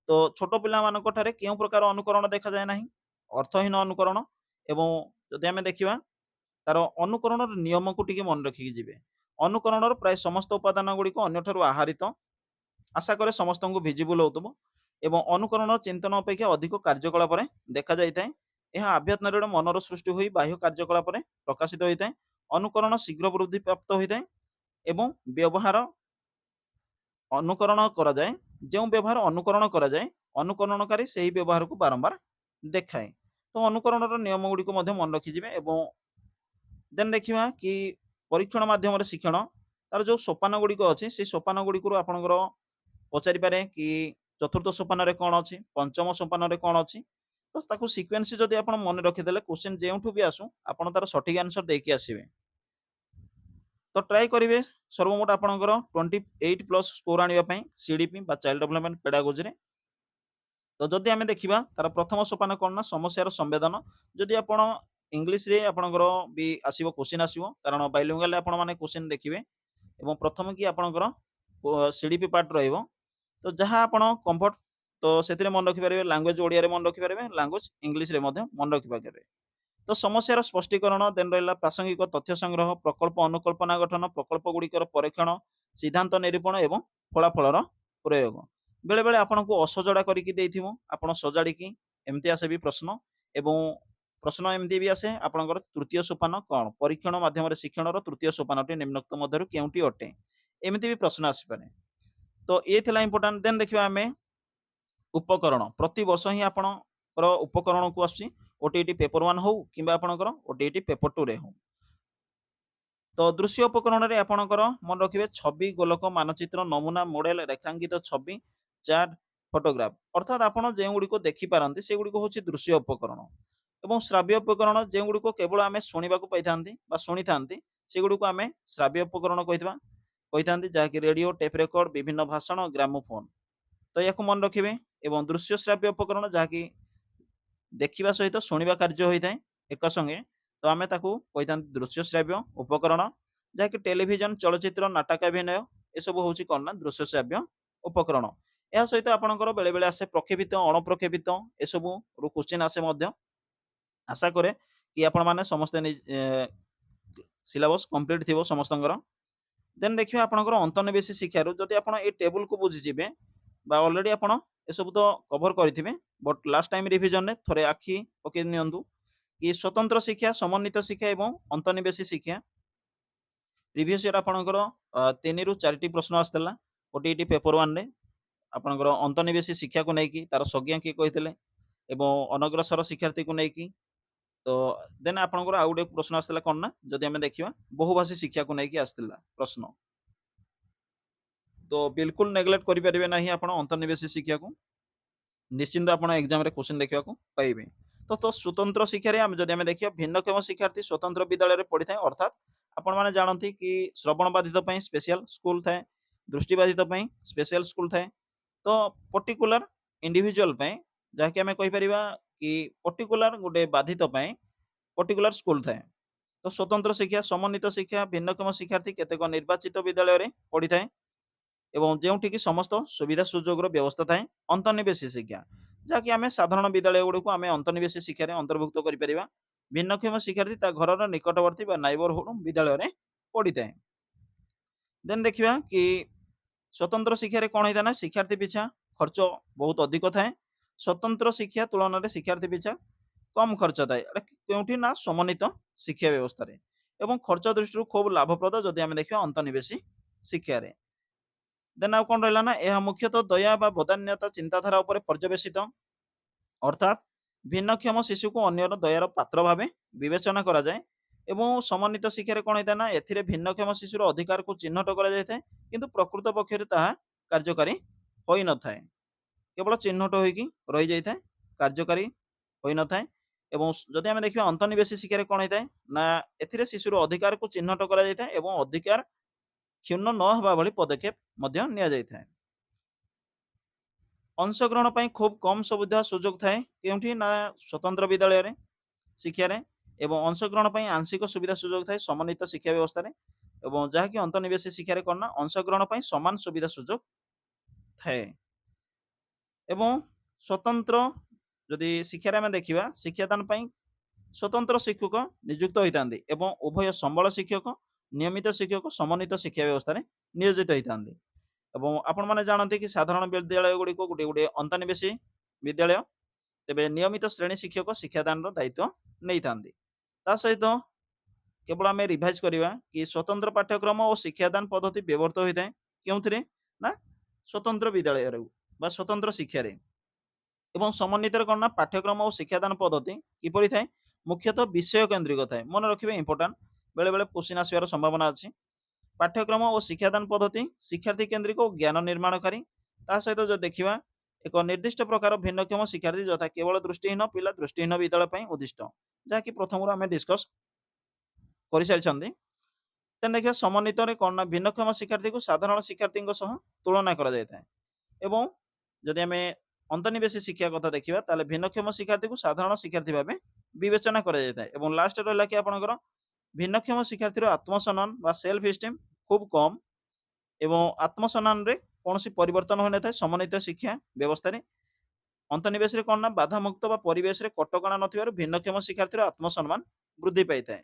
ତ ଛୋଟ ପିଲାମାନଙ୍କ ଠାରେ କେଉଁ ପ୍ରକାର ଅନୁକରଣ ଦେଖାଯାଏ ନାହିଁ? ଅର୍ଥହୀନ ଅନୁକରଣ। ଏବଂ ଯଦି ଆମେ ଦେଖିବା, ତାର ଅନୁକରଣର ନିୟମକୁ ଟିକେ ମନେ ରଖିକି ଯିବେ। ଅନୁକରଣର ପ୍ରାୟ ସମସ୍ତ ଉପାଦାନ ଗୁଡ଼ିକ ଅନ୍ୟଠାରୁ ଆହାରିତ। ଆଶା କରେ ସମସ୍ତଙ୍କୁ ଭିଜିବୁଲ ହେଉଥିବ। ଏବଂ ଅନୁକରଣ ଚିନ୍ତନ ଅପେକ୍ଷା ଅଧିକ କାର୍ଯ୍ୟକଳାପରେ ଦେଖାଯାଇଥାଏ। ଏହା ଆଭ୍ୟନ୍ତରୀଣ ମନର ସୃଷ୍ଟି ହୋଇ ବାହ୍ୟ କାର୍ଯ୍ୟକଳାପରେ ପ୍ରକାଶିତ ହୋଇଥାଏ। ଅନୁକରଣ ଶୀଘ୍ର ବୃଦ୍ଧି ପ୍ରାପ୍ତ ହୋଇଥାଏ ଏବଂ ବ୍ୟବହାର ଅନୁକରଣ କରାଯାଏ, ଯେଉଁ ବ୍ୟବହାର ଅନୁକରଣ କରାଯାଏ, ଅନୁକରଣକାରୀ ସେହି ବ୍ୟବହାରକୁ ବାରମ୍ବାର ଦେଖାଏ। ତ ଅନୁକରଣର ନିୟମ ଗୁଡ଼ିକୁ ମଧ୍ୟ ମନେ ରଖିଯିବେ। ଏବଂ ଦେନ୍ ଦେଖିବା କି ପରୀକ୍ଷଣ ମାଧ୍ୟମରେ ଶିକ୍ଷଣ, ତାର ଯେଉଁ ସୋପାନ ଗୁଡ଼ିକ ଅଛି, ସେଇ ସୋପାନ ଗୁଡ଼ିକରୁ ଆପଣଙ୍କର ପଚାରିପାରେ କି ଚତୁର୍ଥ ସୋପାନରେ କ'ଣ ଅଛି, ପଞ୍ଚମ ସୋପାନରେ କ'ଣ ଅଛି। ତ ତାକୁ ସିକ୍ୱେନ୍ସ ଯଦି ଆପଣ ମନେ ରଖିଦେଲେ, କ୍ୱେଶ୍ଚିନ୍ ଯେଉଁଠୁ ବି ଆସୁ, ଆପଣ ତାର ସଠିକ ଆନ୍ସର ଦେଇକି ଆସିବେ। ତ ଟ୍ରାଏ କରିବେ ସର୍ବମୋଟ ଆପଣଙ୍କର 28+ ସ୍କୋର ଆଣିବା ପାଇଁ ସିଡିପି ବା ଚାଇଲ୍ଡ ଡେଭଲପମେଣ୍ଟ ପେଡାଗୋଜିରେ। ତ ଯଦି ଆମେ ଦେଖିବା, ତାର ପ୍ରଥମ ସୋପାନ କ'ଣ ନା ସମସ୍ୟାର ସମ୍ବେଦନ। ଯଦି ଆପଣ ଇଂଲିଶରେ ଆପଣଙ୍କର ବି ଆସିବ, କ୍ୱେଶ୍ଚିନ୍ ଆସିବ, କାରଣ ବାଇଲିଙ୍ଗୁଆଲରେ ଆପଣମାନେ କ୍ୱେଶ୍ଚିନ୍ ଦେଖିବେ ଏବଂ ପ୍ରଥମ କି ଆପଣଙ୍କର ସିଡିପି ପାର୍ଟ ରହିବ। ତ ଯାହା ଆପଣ କମ୍ଫର୍ଟ, ତ ସେଥିରେ ମନେ ରଖିପାରିବେ। ଲାଙ୍ଗୁଏଜ ଓଡ଼ିଆରେ ମନେ ରଖିପାରିବେ, ଲାଙ୍ଗୁଏଜ ଇଂଲିଶରେ ମଧ୍ୟ ମନେ ରଖିପାରିବେ। ତ ସମସ୍ୟାର ସ୍ପଷ୍ଟୀକରଣ, ଦେନ୍ ରହିଲା ପ୍ରାସଙ୍ଗିକ ତଥ୍ୟ ସଂଗ୍ରହ, ପ୍ରକଳ୍ପ ଅନୁକଳ୍ପନା ଗଠନ, ପ୍ରକଳ୍ପ ଗୁଡ଼ିକର ପରୀକ୍ଷଣ, ସିଦ୍ଧାନ୍ତ ନିରୂପଣ ଏବଂ ଫଳାଫଳର ପ୍ରୟୋଗ। ବେଳେବେଳେ ଆପଣଙ୍କୁ ଅସଜଡ଼ା କରିକି ଦେଇଥିବ, ଆପଣ ସଜାଡ଼ିକି ଏମିତି ଆସେ ବି ପ୍ରଶ୍ନ। ଏବଂ ପ୍ରଶ୍ନ ଏମିତି ବି ଆସେ ଆପଣଙ୍କର, ତୃତୀୟ ସୋପାନ କ'ଣ? ପରୀକ୍ଷଣ ମାଧ୍ୟମରେ ଶିକ୍ଷଣର ତୃତୀୟ ସୋପାନଟି ନିମ୍ନୋକ୍ତ ମଧ୍ୟରୁ କେଉଁଟି ଅଟେ? ଏମିତି ବି ପ୍ରଶ୍ନ ଆସିପାରେ। ତ ଇଏ ଥିଲା ଇମ୍ପୋର୍ଟାଣ୍ଟ। ଦେନ୍ ଦେଖିବା ଆମେ ଉପକରଣ। ପ୍ରତିବର୍ଷ ହିଁ ଆପଣଙ୍କର ଉପକରଣକୁ ଆସୁଛି, ଓଟିଇଟି ପେପର 1 ହଉ କିମ୍ବା ଆପଣଙ୍କର ଓଟିଇଟି ପେପର 2ରେ ହଉ। ତ ଦୃଶ୍ୟ ଉପକରଣରେ ଆପଣଙ୍କର ମନେ ରଖିବେ, ଛବି, ଗୋଲକ, ମାନଚିତ୍ର, ନମୁନା, ମଡେଲ, ରେଖାଙ୍କିତ ଛବି, ଚାର୍ଟ, ଫଟୋଗ୍ରାଫ। ଅର୍ଥାତ୍ ଆପଣ ଯେଉଁଗୁଡ଼ିକ ଦେଖିପାରନ୍ତି, ସେଗୁଡ଼ିକ ହେଉଛି ଦୃଶ୍ୟ ଉପକରଣ। ଏବଂ ଶ୍ରାବ୍ୟ ଉପକରଣ, ଯେଉଁଗୁଡ଼ିକ କେବଳ ଆମେ ଶୁଣିବାକୁ ପାଇଥାନ୍ତି ବା ଶୁଣିଥାନ୍ତି, ସେଗୁଡ଼ିକୁ ଆମେ ଶ୍ରାବ୍ୟ ଉପକରଣ କହିଥାନ୍ତି, ଯାହାକି ରେଡିଓ, ଟେପ୍ ରେକର୍ଡ, ବିଭିନ୍ନ ଭାଷଣ, ଗ୍ରାମୋଫୋନ। ତ ଏହାକୁ ମନେ ରଖିବେ। ଏବଂ ଦୃଶ୍ୟ ଶ୍ରାବ୍ୟ ଉପକରଣ, ଯାହାକି ଦେଖିବା ସହିତ ଶୁଣିବା କାର୍ଯ୍ୟ ହୋଇଥାଏ ଏକ ସଙ୍ଗେ, ତ ଆମେ ତାକୁ କହିଥାନ୍ତି ଦୃଶ୍ୟ ଶ୍ରାବ୍ୟ ଉପକରଣ, ଯାହାକି ଟେଲିଭିଜନ, ଚଳଚ୍ଚିତ୍ର, ନାଟକାଭିନୟ, ଏସବୁ ହେଉଛି କ'ଣ ନା ଦୃଶ୍ୟ ଶ୍ରାବ୍ୟ ଉପକରଣ। ଏହା ସହିତ ଆପଣଙ୍କର ବେଳେବେଳେ ଆସେ ପ୍ରକ୍ଷେପିତ, ଅଣପ୍ରକ୍ଷେପିତ, ଏସବୁରୁ କ୍ୱେଶ୍ଚିନ୍ ଆସେ ମଧ୍ୟ। ଆଶା କରେ କି ଆପଣମାନେ ସମସ୍ତେ ସିଲାବସ୍ କମ୍ପ୍ଲିଟ୍ ଥିବ ସମସ୍ତଙ୍କର। ଦେନ୍ ଦେଖିବା ଆପଣଙ୍କର ଅନ୍ତର୍ନିବେଶୀ ଶିକ୍ଷାରୁ, ଯଦି ଆପଣ ଏଇ ଟେବୁଲକୁ ବୁଝିଯିବେ ବା ଅଲରେଡି ଆପଣ ଏସବୁ ତ କଭର କରିଥିବେ, ବଟ୍ ଲାଷ୍ଟ ଟାଇମ୍ ରିଭିଜନରେ ଥରେ ଆଖି ପକେଇ ନିଅନ୍ତୁ କି ସ୍ୱତନ୍ତ୍ର ଶିକ୍ଷା, ସମନ୍ୱିତ ଶିକ୍ଷା ଏବଂ ଅନ୍ତର୍ନିବେଶୀ ଶିକ୍ଷା। ପ୍ରିଭିୟସ୍ ଇୟର ଆପଣଙ୍କର ତିନିରୁ ଚାରିଟି ପ୍ରଶ୍ନ ଆସିଥିଲା ଓଟିଇଟି ପେପର 1ରେ, ଆପଣଙ୍କର ଅନ୍ତର୍ନିବେଶୀ ଶିକ୍ଷାକୁ ନେଇକି ତାର ସଂଜ୍ଞା କିଏ କହିଥିଲେ ଏବଂ ଅନଗ୍ରସର ଶିକ୍ଷାର୍ଥୀକୁ ନେଇକି। ତ ଦେନ୍ ଆପଣଙ୍କର ଆଉ ଗୋଟେ ପ୍ରଶ୍ନ ଆସିଥିଲା କ'ଣ ନା, ଯଦି ଆମେ ଦେଖିବା, ବହୁଭାଷୀ ଶିକ୍ଷାକୁ ନେଇକି ଆସିଥିଲା ପ୍ରଶ୍ନ। ତ ବିଲକୁଲ ନେଗ୍ଲେକ୍ଟ କରିପାରିବେ ନାହିଁ ଆପଣ ଅନ୍ତର୍ନିବେଶୀ ଶିକ୍ଷାକୁ। ନିଶ୍ଚିନ୍ତ ଆପଣ ଏକ୍ଜାମରେ କ୍ୱେଶ୍ଚିନ୍ ଦେଖିବାକୁ ପାଇବେ। ତ ସ୍ୱତନ୍ତ୍ର ଶିକ୍ଷାରେ ଆମେ ଯଦି ଆମେ ଦେଖିବା, ଭିନ୍ନକ୍ଷମ ଶିକ୍ଷାର୍ଥୀ ସ୍ୱତନ୍ତ୍ର ବିଦ୍ୟାଳୟରେ ପଢ଼ିଥାଏ। ଅର୍ଥାତ୍ ଆପଣମାନେ ଜାଣନ୍ତି କି ଶ୍ରବଣ ବାଧିତ ପାଇଁ ସ୍ପେଶିଆଲ ସ୍କୁଲ ଥାଏ, ଦୃଷ୍ଟିବାଧିତ ପାଇଁ ସ୍ପେଶିଆଲ ସ୍କୁଲ ଥାଏ। ତ ପର୍ଟିକୁଲାର ଇଣ୍ଡିଭିଜୁଆଲ ପାଇଁ, ଯାହାକି ଆମେ କହିପାରିବା କି ପର୍ଟିକୁଲାର ଗୋଟେ ବାଧିତ ପାଇଁ ପର୍ଟିକୁଲାର ସ୍କୁଲ ଥାଏ। ତ ସ୍ୱତନ୍ତ୍ର ଶିକ୍ଷା, ସମନ୍ୱିତ ଶିକ୍ଷା, ଭିନ୍ନକ୍ଷମ ଶିକ୍ଷାର୍ଥୀ କେତେକ ନିର୍ବାଚିତ ବିଦ୍ୟାଳୟରେ ପଢ଼ିଥାଏ ଏବଂ ଯେଉଁଠିକି ସମସ୍ତ ସୁବିଧା ସୁଯୋଗର ବ୍ୟବସ୍ଥା ଥାଏ। ଅନ୍ତର୍ନିବେଶୀ ଶିକ୍ଷା, ଯାହାକି ଆମେ ସାଧାରଣ ବିଦ୍ୟାଳୟ ଗୁଡ଼ିକୁ ଆମେ ଅନ୍ତର୍ନିବେଶୀ ଶିକ୍ଷାରେ ଅନ୍ତର୍ଭୁକ୍ତ କରିପାରିବା। ଭିନ୍ନକ୍ଷମ ଶିକ୍ଷାର୍ଥୀ ତା ଘରର ନିକଟବର୍ତ୍ତୀ ବା ନାଇବରହୁଡ ବିଦ୍ୟାଳୟରେ ପଢ଼ିଥାଏ। ଦେନ୍ ଦେଖିବା କି ସ୍ୱତନ୍ତ୍ର ଶିକ୍ଷାରେ କ'ଣ ହେଇଥାଏ ନା ଶିକ୍ଷାର୍ଥୀ ପିଛା ଖର୍ଚ୍ଚ ବହୁତ ଅଧିକ ଥାଏ। ସ୍ୱତନ୍ତ୍ର ଶିକ୍ଷା ତୁଳନାରେ ଶିକ୍ଷାର୍ଥୀ ପିଛା କମ୍ ଖର୍ଚ୍ଚ ଥାଏ। ଏଟା କେଉଁଠି ନା ସମନ୍ୱିତ ଶିକ୍ଷା ବ୍ୟବସ୍ଥାରେ ଏବଂ ଖର୍ଚ୍ଚ ଦୃଷ୍ଟିରୁ ଖୁବ୍ ଲାଭପ୍ରଦ ଯଦି ଆମେ ଦେଖିବା ଅନ୍ତର୍ନିବେଶୀ ଶିକ୍ଷାରେ। ଦେନ୍ ଆଉ କ'ଣ ରହିଲା ନା ଏହା ମୁଖ୍ୟତଃ ଦୟା ବା ବଦାନ୍ୟତା ଚିନ୍ତାଧାରା ଉପରେ ପର୍ଯ୍ୟବେସିତ। ଅର୍ଥାତ୍ ଭିନ୍ନକ୍ଷମ ଶିଶୁକୁ ଅନ୍ୟର ଦୟାର ପାତ୍ର ଭାବେ ବିବେଚନା କରାଯାଏ। ଏବଂ ସମନ୍ୱିତ ଶିକ୍ଷାରେ କ'ଣ ହେଇଥାଏ ନା ଏଥିରେ ଭିନ୍ନକ୍ଷମ ଶିଶୁର ଅଧିକାରକୁ ଚିହ୍ନଟ କରାଯାଇଥାଏ, କିନ୍ତୁ ପ୍ରକୃତ ପକ୍ଷରେ ତାହା କାର୍ଯ୍ୟକାରୀ ହୋଇନଥାଏ। କେବଳ ଚିହ୍ନଟ ହୋଇକି ରହିଯାଇଥାଏ, କାର୍ଯ୍ୟକାରୀ ହୋଇନଥାଏ। ଏବଂ ଯଦି ଆମେ ଦେଖିବା ଅନ୍ତର୍ନିବେଶୀ ଶିକ୍ଷାରେ କ'ଣ ହେଇଥାଏ ନା ଏଥିରେ ଶିଶୁର ଅଧିକାରକୁ ଚିହ୍ନଟ କରାଯାଇଥାଏ ଏବଂ ଅଧିକାର କ୍ଷୁଣ୍ଣ ନ ହେବା ଭଳି ପଦକ୍ଷେପ ମଧ୍ୟ ନିଆଯାଇଥାଏ। ଅଂଶଗ୍ରହଣ ପାଇଁ ଖୁବ୍ କମ୍ ସୁବିଧା ସୁଯୋଗ ଥାଏ। କେଉଁଠି ନା ସ୍ୱତନ୍ତ୍ର ବିଦ୍ୟାଳୟରେ ଶିକ୍ଷାରେ ଏବଂ ଅଂଶଗ୍ରହଣ ପାଇଁ ଆଂଶିକ ସୁବିଧା ସୁଯୋଗ ଥାଏ ସମନ୍ୱିତ ଶିକ୍ଷା ବ୍ୟବସ୍ଥାରେ ଏବଂ ଯାହାକି ଅନ୍ତର୍ନିବେଶୀ ଶିକ୍ଷାରେ କ'ଣ ନା ଅଂଶଗ୍ରହଣ ପାଇଁ ସମାନ ସୁବିଧା ସୁଯୋଗ ଥାଏ। ଏବଂ ସ୍ୱତନ୍ତ୍ର ଯଦି ଶିକ୍ଷାରେ ଆମେ ଦେଖିବା, ଶିକ୍ଷାଦାନ ପାଇଁ ସ୍ୱତନ୍ତ୍ର ଶିକ୍ଷକ ନିଯୁକ୍ତ ହୋଇଥାନ୍ତି ଏବଂ ଉଭୟ ସମ୍ବଳ ଶିକ୍ଷକ, ନିୟମିତ ଶିକ୍ଷକ ସମନ୍ୱିତ ଶିକ୍ଷା ବ୍ୟବସ୍ଥାରେ ନିୟୋଜିତ ହୋଇଥାନ୍ତି। ଏବଂ ଆପଣମାନେ ଜାଣନ୍ତି କି ସାଧାରଣ ବିଦ୍ୟାଳୟ ଗୁଡ଼ିକ ଗୋଟିଏ ଗୋଟିଏ ଅନ୍ତର୍ନିବେଶୀ ବିଦ୍ୟାଳୟ। ତେବେ ନିୟମିତ ଶ୍ରେଣୀ ଶିକ୍ଷକ ଶିକ୍ଷାଦାନର ଦାୟିତ୍ୱ ନେଇଥାନ୍ତି। ତା ସହିତ କେବଳ ଆମେ ରିଭାଇଜ କରିବା କି ସ୍ୱତନ୍ତ୍ର ପାଠ୍ୟକ୍ରମ ଓ ଶିକ୍ଷାଦାନ ପଦ୍ଧତି ବ୍ୟବହୃତ ହୋଇଥାଏ। କେଉଁଥିରେ ନା ସ୍ୱତନ୍ତ୍ର ବିଦ୍ୟାଳୟରେ ବା ସ୍ୱତନ୍ତ୍ର ଶିକ୍ଷାରେ। ଏବଂ ସମନ୍ୱିତରେ କ'ଣ ନା ପାଠ୍ୟକ୍ରମ ଓ ଶିକ୍ଷାଦାନ ପଦ୍ଧତି କିପରି ଥାଏ? ମୁଖ୍ୟତଃ ବିଷୟ କେନ୍ଦ୍ରିକ ଥାଏ। ମନେ ରଖିବେ, ଇମ୍ପୋର୍ଟାଣ୍ଟ, ବେଳେବେଳେ କୋଶ୍ଚିନ୍ ଆସିବାର ସମ୍ଭାବନା ଅଛି। ପାଠ୍ୟକ୍ରମ ଓ ଶିକ୍ଷାଦାନ ପଦ୍ଧତି ଶିକ୍ଷାର୍ଥୀ କେନ୍ଦ୍ରିକ ଓ ଜ୍ଞାନ ନିର୍ମାଣକାରୀ। ତା ସହିତ ଯଦି ଦେଖିବା, ଏକ ନିର୍ଦ୍ଦିଷ୍ଟ ପ୍ରକାର ଭିନ୍ନକ୍ଷମ ଶିକ୍ଷାର୍ଥୀ ଯଥା କେବଳ ଦୃଷ୍ଟିହୀନ ପିଲା ଦୃଷ୍ଟିହୀନ ବିଦ୍ୟାଳୟ ପାଇଁ ଉଦ୍ଦିଷ୍ଟ, ଯାହାକି ପ୍ରଥମରୁ ଆମେ ଡିସ୍କସ୍ କରିସାରିଛନ୍ତି। ଦେନ୍ ଦେଖିବା ସମନ୍ୱିତରେ କ'ଣ ନା ଭିନ୍ନକ୍ଷମ ଶିକ୍ଷାର୍ଥୀକୁ ସାଧାରଣ ଶିକ୍ଷାର୍ଥୀଙ୍କ ସହ ତୁଳନା କରାଯାଇଥାଏ ଏବଂ ଯଦି ଆମେ ଅନ୍ତର୍ନିବେଶୀ ଶିକ୍ଷା କଥା ଦେଖିବା, ତାହେଲେ ଭିନ୍ନକ୍ଷମ ଶିକ୍ଷାର୍ଥୀକୁ ସାଧାରଣ ଶିକ୍ଷାର୍ଥୀ ଭାବେ ବିବେଚନା କରାଯାଇଥାଏ। ଏବଂ ଲାଷ୍ଟ ରହିଲା କି ଆପଣଙ୍କର ଭିନ୍ନକ୍ଷମ ଶିକ୍ଷାର୍ଥୀର ଆତ୍ମସମ୍ମାନ ବା ସେଲ୍ଫ ଇଷ୍ଟିମ୍ ଖୁବ୍ କମ୍ ଏବଂ ଆତ୍ମସମ୍ମାନରେ କୌଣସି ପରିବର୍ତ୍ତନ ହୋଇନଥାଏ ସମନ୍ୱିତ ଶିକ୍ଷା ବ୍ୟବସ୍ଥାରେ। ଅନ୍ତର୍ନିବେଶରେ କ'ଣ ନା ବାଧାମୁକ୍ତ ବା ପରିବେଶରେ କଟକଣା ନଥିବାରୁ ଭିନ୍ନକ୍ଷମ ଶିକ୍ଷାର୍ଥୀର ଆତ୍ମସମ୍ମାନ ବୃଦ୍ଧି ପାଇଥାଏ।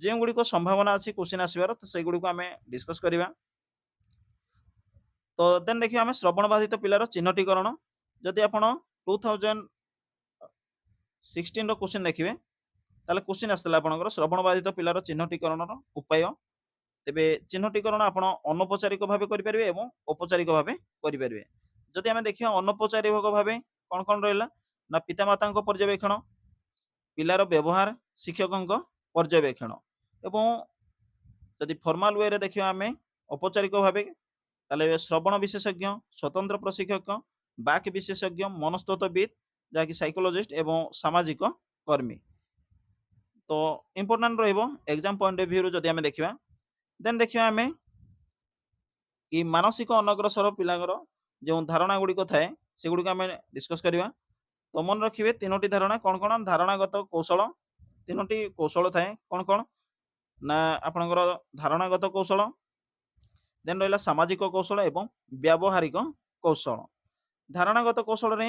ଯେଉଁଗୁଡ଼ିକ ସମ୍ଭାବନା ଅଛି କୋଶ୍ଚିନ୍ ଆସିବାର, ତ ସେଇଗୁଡ଼ିକୁ ଆମେ ଡିସ୍କସ୍ କରିବା। ତ ଦେନ୍ ଦେଖିବା ଆମେ ଶ୍ରବଣ ବାଧିତ ପିଲାର ଚିହ୍ନଟୀକରଣ। ଯଦି ଆପଣ 2016ର କୋଶ୍ଚିନ୍ ଦେଖିବେ, ତାହେଲେ କୋଶ୍ଚିନ୍ ଆସିଥିଲା ଆପଣଙ୍କର ଶ୍ରବଣ ବାଧିତ ପିଲାର ଚିହ୍ନଟୀକରଣର ଉପାୟ। ତେବେ ଚିହ୍ନଟୀକରଣ ଆପଣ ଅନୌପଚାରିକ ଭାବେ କରିପାରିବେ ଏବଂ ଔପଚାରିକ ଭାବେ କରିପାରିବେ। ଯଦି ଆମେ ଦେଖିବା ଅନୌପଚାରିକ ଭାବେ କ'ଣ କ'ଣ ରହିଲା ନା ପିତାମାତାଙ୍କ ପର୍ଯ୍ୟବେକ୍ଷଣ, ପିଲାର ବ୍ୟବହାର, ଶିକ୍ଷକଙ୍କ ପର୍ଯ୍ୟବେକ୍ଷଣ। ଏବଂ ଯଦି ଫର୍ମାଲ ୱେରେ ଦେଖିବା ଆମେ ଔପଚାରିକ ଭାବେ, ତାହେଲେ ଶ୍ରବଣ ବିଶେଷଜ୍ଞ, ସ୍ୱତନ୍ତ୍ର ପ୍ରଶିକ୍ଷକ, ବାକ୍ ବିଶେଷଜ୍ଞ, ମନସ୍ତତ୍ଵବିତ୍ ଯାହାକି ସାଇକୋଲୋଜିଷ୍ଟ ଏବଂ ସାମାଜିକ କର୍ମୀ। ତ ଇମ୍ପୋର୍ଟାଣ୍ଟ ରହିବ ଏକ୍ଜାମ ପଏଣ୍ଟ ଅଫ୍ ଭ୍ୟୁରୁ ଯଦି ଆମେ ଦେଖିବା। ଦେନ୍ ଦେଖିବା ଆମେ କି ମାନସିକ ଅନଗ୍ରସର ପିଲାଙ୍କର ଯେଉଁ ଧାରଣା ଗୁଡ଼ିକ ଥାଏ, ସେଗୁଡ଼ିକ ଆମେ ଡିସ୍କସ୍ କରିବା। ତ ମନେ ରଖିବେ ତିନୋଟି ଧାରଣା। କ'ଣ କ'ଣ? ଧାରଣାଗତ କୌଶଳ, ତିନୋଟି କୌଶଳ ଥାଏ। କ'ଣ କ'ଣ ନା ଆପଣଙ୍କର ଧାରଣାଗତ କୌଶଳ, ଦେନ୍ ରହିଲା ସାମାଜିକ କୌଶଳ ଏବଂ ବ୍ୟାବହାରିକ କୌଶଳ। ଧାରଣାଗତ କୌଶଳରେ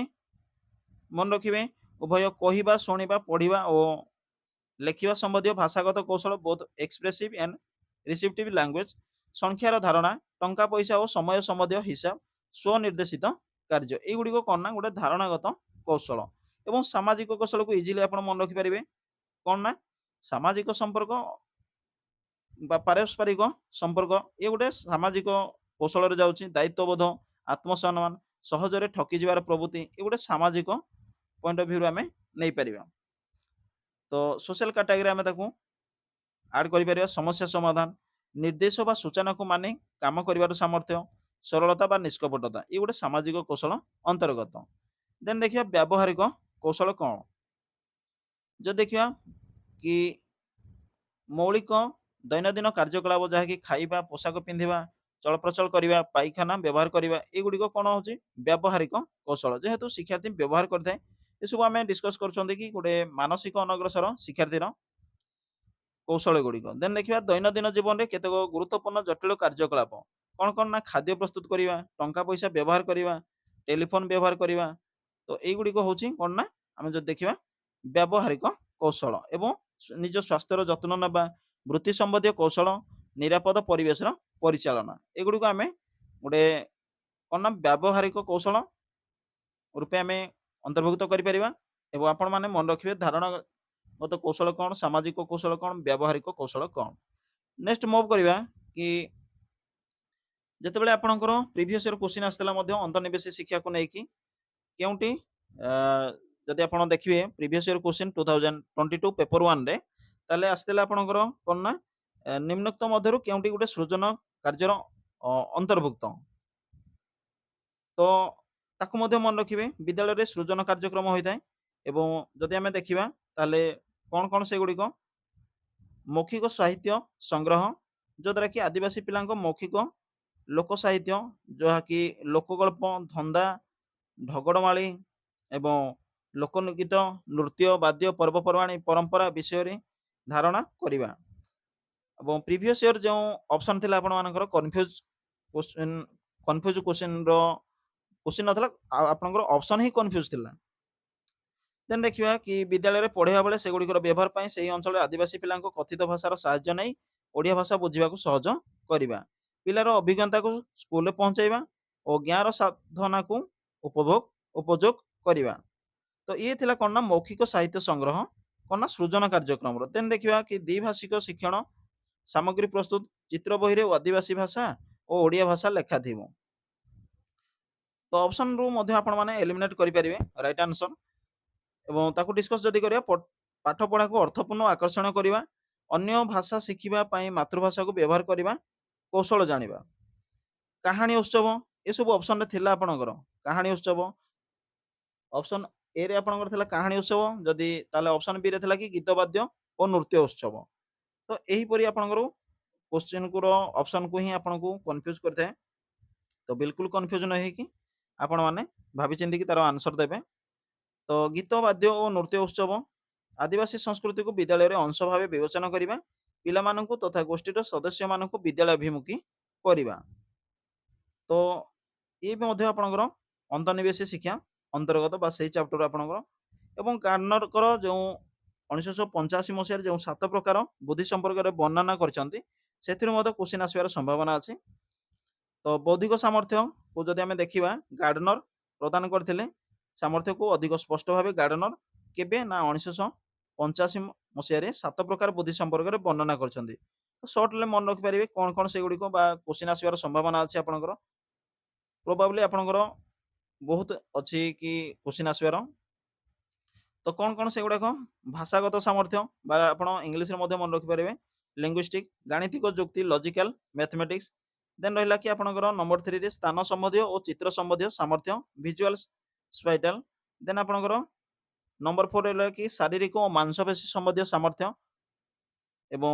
ମନେ ରଖିବେ ଉଭୟ କହିବା, ଶୁଣିବା, ପଢ଼ିବା ଓ ଲେଖିବା ସମ୍ବନ୍ଧୀୟ ଭାଷାଗତ କୌଶଳ, ବୋଥ୍ ଏକ୍ସପ୍ରେସିଭ ଆଣ୍ଡ ରିସିପ୍ଟିଭ ଲାଙ୍ଗୁଏଜ, ସଂଖ୍ୟାର ଧାରଣା, ଟଙ୍କା ପଇସା ଓ ସମୟ ସମ୍ବନ୍ଧୀୟ ହିସାବ, ସ୍ୱନିର୍ଦ୍ଦେଶିତ କାର୍ଯ୍ୟ। ଏଇଗୁଡ଼ିକ କ'ଣ ନା ଗୋଟେ ଧାରଣାଗତ କୌଶଳ। ଏବଂ ସାମାଜିକ କୌଶଳକୁ ଇଜିଲି ଆପଣ ମନେ ରଖିପାରିବେ। କ'ଣ ନା ସାମାଜିକ ସମ୍ପର୍କ ବା ପାରସ୍ପରିକ ସମ୍ପର୍କ, ଇଏ ଗୋଟେ ସାମାଜିକ କୌଶଳରେ ଯାଉଛି। ଦାୟିତ୍ୱବୋଧ, ଆତ୍ମସମ୍ମାନ, ସହଜରେ ଠକିଯିବାର ପ୍ରବୃତ୍ତି, ଏ ଗୋଟେ ସାମାଜିକ ପଏଣ୍ଟ ଅଫ ଭ୍ୟୁରୁ ଆମେ ନେଇପାରିବା। ତ ସୋସିଆଲ କାଟାଗୋରୀ ଆମେ ତାକୁ ଆଡ୍ କରିପାରିବା। ସମସ୍ୟା ସମାଧାନ, ନିର୍ଦ୍ଦେଶ ବା ସୂଚନାକୁ ମାନି କାମ କରିବାର ସାମର୍ଥ୍ୟ, ସରଳତା ବା ନିଷ୍କପଟତା, ଇଏ ଗୋଟେ ସାମାଜିକ କୌଶଳ ଅନ୍ତର୍ଗତ। ଦେନ୍ ଦେଖିବା ବ୍ୟାବହାରିକ କୌଶଳ କ'ଣ। ଯଦି ଦେଖିବା କି ମୌଳିକ ଦୈନନ୍ଦିନ କାର୍ଯ୍ୟକଳାପ, ଯାହାକି ଖାଇବା, ପୋଷାକ ପିନ୍ଧିବା, ଚଳପ୍ରଚଳ କରିବା, ପାଇଖାନା ବ୍ୟବହାର କରିବା, ଏଗୁଡ଼ିକ କ'ଣ ହେଉଛି? ବ୍ୟାବହାରିକ କୌଶଳ, ଯେହେତୁ ଶିକ୍ଷାର୍ଥୀ ବ୍ୟବହାର କରିଥାଏ। ଏସବୁ ଆମେ ଡିସ୍କସ୍ କରୁଛନ୍ତି କି ଗୋଟେ ମାନସିକ ଅନଗ୍ରସର ଶିକ୍ଷାର୍ଥୀର କୌଶଳ ଗୁଡ଼ିକ। ଦେନ୍ ଦେଖିବା ଦୈନନ୍ଦିନ ଜୀବନରେ କେତେକ ଗୁରୁତ୍ୱପୂର୍ଣ୍ଣ ଜଟିଳ କାର୍ଯ୍ୟକଳାପ କ'ଣ କ'ଣ ନା ଖାଦ୍ୟ ପ୍ରସ୍ତୁତ କରିବା, ଟଙ୍କା ପଇସା ବ୍ୟବହାର କରିବା, ଟେଲିଫୋନ ବ୍ୟବହାର କରିବା। ତ ଏଇଗୁଡ଼ିକ ହେଉଛି କ'ଣ ନା ଆମେ ଯଦି ଦେଖିବା ବ୍ୟାବହାରିକ କୌଶଳ ଏବଂ ନିଜ ସ୍ୱାସ୍ଥ୍ୟର ଯତ୍ନ ନେବା, ବୃତ୍ତି ସମ୍ବନ୍ଧୀୟ କୌଶଳ, ନିରାପଦ ପରିବେଶର ପରିଚାଳନା, ଏଗୁଡ଼ିକୁ ଆମେ ଗୋଟେ କ'ଣ ନା ବ୍ୟାବହାରିକ କୌଶଳ ରୂପେ ଆମେ ଅନ୍ତର୍ଭୁକ୍ତ କରିପାରିବା। ଏବଂ ଆପଣମାନେ ମନେ ରଖିବେ ଧାରଣାଗତ କୌଶଳ କ'ଣ, ସାମାଜିକ କୌଶଳ କ'ଣ, ବ୍ୟାବହାରିକ କୌଶଳ କ'ଣ। ନେକ୍ସଟ ମୁଭ୍ କରିବା କି ଯେତେବେଳେ ଆପଣଙ୍କର ପ୍ରିଭିୟସ୍ ଇୟର କୋଶ୍ଚିନ୍ ଆସିଥିଲା ମଧ୍ୟ ଅନ୍ତର୍ନିବେଶୀ ଶିକ୍ଷାକୁ ନେଇକି କେଉଁଟି, ଯଦି ଆପଣ ଦେଖିବେ previous year question 2022 paper ୱାନ୍ରେ, ତାହେଲେ ଆସିଥିଲା ଆପଣଙ୍କର କ'ଣ ନା ନିମ୍ନୋକ୍ତ ମଧ୍ୟରୁ କେଉଁଟି ଗୋଟେ ସୃଜନ କାର୍ଯ୍ୟର ଅନ୍ତର୍ଭୁକ୍ତ? ତ ତାକୁ ମଧ୍ୟ ମନେ ରଖିବେ। ବିଦ୍ୟାଳୟରେ ସୃଜନ କାର୍ଯ୍ୟକ୍ରମ ହୋଇଥାଏ ଏବଂ ଯଦି ଆମେ ଦେଖିବା ତାହେଲେ କ'ଣ କ'ଣ ସେଗୁଡ଼ିକ? ମୌଖିକ ସାହିତ୍ୟ ସଂଗ୍ରହ, ଯଦ୍ୱାରା କି ଆଦିବାସୀ ପିଲାଙ୍କ ମୌଖିକ ଲୋକ ସାହିତ୍ୟ, ଯାହାକି ଲୋକଗଳ୍ପ, ଧନ୍ଦା, ଢଗଡ଼ମାଳି ଏବଂ ଲୋକଗୀତ, ନୃତ୍ୟ, ବାଦ୍ୟ, ପର୍ବପର୍ବାଣୀ, ପରମ୍ପରା ବିଷୟରେ ଧାରଣା କରିବା। ଏବଂ ପ୍ରିଭିୟସ୍ ଇୟର ଯେଉଁ ଅପସନ୍ ଥିଲା ଆପଣମାନଙ୍କର କନଫ୍ୟୁଜ୍ କୋଶ୍ଚିନ୍, କନଫ୍ୟୁଜ୍ କୋଶ୍ଚିନ୍ର କୋଶ୍ଚିନ୍ ନଥିଲା ଆଉ ଆପଣଙ୍କର ଅପସନ୍ ହିଁ କନଫ୍ୟୁଜ୍ ଥିଲା। ଦେନ୍ ଦେଖିବା କି ବିଦ୍ୟାଳୟରେ ପଢ଼ିବା ବେଳେ ସେଗୁଡ଼ିକର ବ୍ୟବହାର ପାଇଁ ସେହି ଅଞ୍ଚଳରେ ଆଦିବାସୀ ପିଲାଙ୍କ କଥିତ ଭାଷାର ସାହାଯ୍ୟ ନେଇ ଓଡ଼ିଆ ଭାଷା ବୁଝିବାକୁ ସହଜ କରିବା, ପିଲାର ଅଭିଜ୍ଞତାକୁ ସ୍କୁଲରେ ପହଞ୍ଚାଇବା ଓ ଜ୍ଞାନର ସାଧନାକୁ ଉପଭୋଗ ଉପଯୋଗ କରିବା। ତ ଇଏ ଥିଲା କ'ଣ ନା ମୌଖିକ ସାହିତ୍ୟ ସଂଗ୍ରହ କ'ଣ ନା ସୃଜନ କାର୍ଯ୍ୟକ୍ରମର। ଦେନ୍ ଦେଖିବା କି ଦ୍ୱିଭାଷିକ ଶିକ୍ଷଣ ସାମଗ୍ରୀ ପ୍ରସ୍ତୁତ, ଚିତ୍ର ବହିରେ ଆଦିବାସୀ ଭାଷା ଓ ଓଡ଼ିଆ ଭାଷା ଲେଖା ଥିବ। ତ ଅପସନରୁ ମଧ୍ୟ ଆପଣମାନେ ଏଲିମିନେଟ୍ କରିପାରିବେ ରାଇଟ୍ ଆନ୍ସର। ଏବଂ ତାକୁ ଡିସ୍କସ୍ ଯଦି କରିବା, ପାଠ ପଢ଼ାକୁ ଅର୍ଥପୂର୍ଣ୍ଣ ଆକର୍ଷଣ କରିବା, ଅନ୍ୟ ଭାଷା ଶିଖିବା ପାଇଁ ମାତୃଭାଷାକୁ ବ୍ୟବହାର କରିବା କୌଶଳ ଜାଣିବା, କାହାଣୀ ଉତ୍ସବ, ଏସବୁ ଅପସନରେ ଥିଲା ଆପଣଙ୍କର। କାହାଣୀ ଉତ୍ସବ ଅପସନ ଏ ରେ ଆପଣଙ୍କର ଥିଲା କାହାଣୀ ଉତ୍ସବ ଯଦି, ତାହେଲେ ଅପସନ ବି ରେ ଥିଲା କି ଗୀତ, ବାଦ୍ୟ ଓ ନୃତ୍ୟ ଉତ୍ସବ। ତ ଏହିପରି ଆପଣଙ୍କର କୋଶ୍ଚିନ୍କୁର ଅପସନକୁ ହିଁ ଆପଣଙ୍କୁ କନଫ୍ୟୁଜ କରିଥାଏ। ତ ବିଲକୁଲ କନଫ୍ୟୁଜ ନ ହେଇକି ଆପଣମାନେ ଭାବିଚିନ୍ତିକି ତାର ଆନ୍ସର ଦେବେ। ତ ଗୀତ, ବାଦ୍ୟ ଓ ନୃତ୍ୟ ଉତ୍ସବ, ଆଦିବାସୀ ସଂସ୍କୃତିକୁ ବିଦ୍ୟାଳୟରେ ଅଂଶ ଭାବେ ବିବେଚନା କରିବା, ପିଲାମାନଙ୍କୁ ତଥା ଗୋଷ୍ଠୀର ସଦସ୍ୟମାନଙ୍କୁ ବିଦ୍ୟାଳୟ ଅଭିମୁଖୀ କରିବା। ତ ଇଏ ବି ମଧ୍ୟ ଆପଣଙ୍କର ଅନ୍ତର୍ନିବେଶୀ ଶିକ୍ଷା ଅନ୍ତର୍ଗତ ବା ସେଇ ଚାପ୍ଟର ଆପଣଙ୍କର। ଏବଂ ଗାର୍ଡନରଙ୍କର ଯେଉଁ 1985 ମସିହାରେ ଯେଉଁ ସାତ ପ୍ରକାର ବୁଦ୍ଧି ସମ୍ପର୍କରେ ବର୍ଣ୍ଣନା କରିଛନ୍ତି, ସେଥିରୁ ମଧ୍ୟ କୋଶ୍ଚିନ୍ ଆସିବାର ସମ୍ଭାବନା ଅଛି। ତ ବୌଦ୍ଧିକ ସାମର୍ଥ୍ୟକୁ ଯଦି ଆମେ ଦେଖିବା, ଗାର୍ଡନର ପ୍ରଦାନ କରିଥିଲେ ସାମର୍ଥ୍ୟକୁ ଅଧିକ ସ୍ପଷ୍ଟ ଭାବେ। ଗାର୍ଡନର କେବେ ନା 1985 ମସିହାରେ ସାତ ପ୍ରକାର ବୁଦ୍ଧି ସମ୍ପର୍କରେ ବର୍ଣ୍ଣନା କରିଛନ୍ତି। ତ ସର୍ଟରେ ମନେ ରଖିପାରିବେ କ'ଣ କ'ଣ ସେଗୁଡ଼ିକ ବା କୋଶ୍ଚିନ୍ ଆସିବାର ସମ୍ଭାବନା ଅଛି ଆପଣଙ୍କର। ପ୍ରୋବାବଲି ଆପଣଙ୍କର ବହୁତ ଅଛି କି କୋଶ୍ଚିନ୍ ଆସିବାର। ତ କ'ଣ କ'ଣ ସେଗୁଡ଼ାକ? ଭାଷାଗତ ସାମର୍ଥ୍ୟ ବା ଆପଣ ଇଂଲିଶରେ ମଧ୍ୟ ମନେ ରଖିପାରିବେ ଲିଙ୍ଗୁଇଷ୍ଟିକ୍, ଗାଣିତିକ ଯୁକ୍ତି ଲଜିକାଲ ମ୍ୟାଥମେଟିକ୍ସ। ଦେନ୍ ରହିଲା କି ଆପଣଙ୍କର ନମ୍ବର ଥ୍ରୀରେ ସ୍ଥାନ ସମ୍ବନ୍ଧୀୟ ଓ ଚିତ୍ର ସମ୍ବନ୍ଧୀୟ ସାମର୍ଥ୍ୟ, ଭିଜୁଆଲ ସ୍ପାଟିଆଲ। ଦେନ୍ ଆପଣଙ୍କର ନମ୍ବର ଫୋର୍ ରହିଲା କି ଶାରୀରିକ ଓ ମାଂସପେଶୀ ସମ୍ବନ୍ଧୀୟ ସାମର୍ଥ୍ୟ ଏବଂ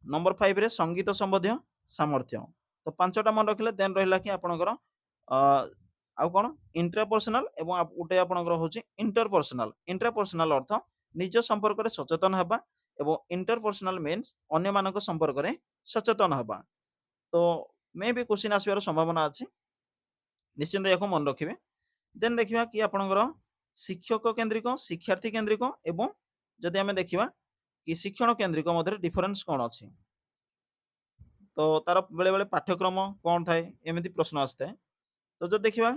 ନମ୍ବର ଫାଇଭରେ ସଙ୍ଗୀତ ସମ୍ବନ୍ଧୀୟ ସାମର୍ଥ୍ୟ। ତ ପାଞ୍ଚଟା ମନେ ରଖିଲେ, ଦେନ୍ ରହିଲା କି ଆପଣଙ୍କର ଆଉ କ'ଣ ଇଣ୍ଟ୍ରାପର୍ସନାଲ ଏବଂ ଗୋଟେ ଆପଣଙ୍କର ହେଉଛି ଇଣ୍ଟରପର୍ସନାଲ। ଇଣ୍ଟ୍ରାପର୍ସନାଲ ଅର୍ଥ ନିଜ ସମ୍ପର୍କରେ ସଚେତନ ହେବା ଏବଂ ଇଣ୍ଟରପର୍ସନାଲ ମିନ୍ସ ଅନ୍ୟମାନଙ୍କ ସମ୍ପର୍କରେ ସଚେତନ ହେବା। ତ ମେ ବି କୋଶ୍ଚିନ୍ ଆସିବାର ସମ୍ଭାବନା ଅଛି, ନିଶ୍ଚିନ୍ତ ଏହାକୁ ମନେ ରଖିବେ। ଦେନ୍ ଦେଖିବା କି ଆପଣଙ୍କର ଶିକ୍ଷକ କେନ୍ଦ୍ରିକ, ଶିକ୍ଷାର୍ଥୀ କେନ୍ଦ୍ରିକ ଏବଂ ଯଦି ଆମେ ଦେଖିବା କି ଶିକ୍ଷଣ କେନ୍ଦ୍ରିକ ମଧ୍ୟରେ ଡିଫରେନ୍ସ କ'ଣ ଅଛି। ତ ତାର ବେଳେବେଳେ ପାଠ୍ୟକ୍ରମ କ'ଣ ଥାଏ, ଏମିତି ପ୍ରଶ୍ନ ଆସିଥାଏ। ତ ଯଦି ଦେଖିବା,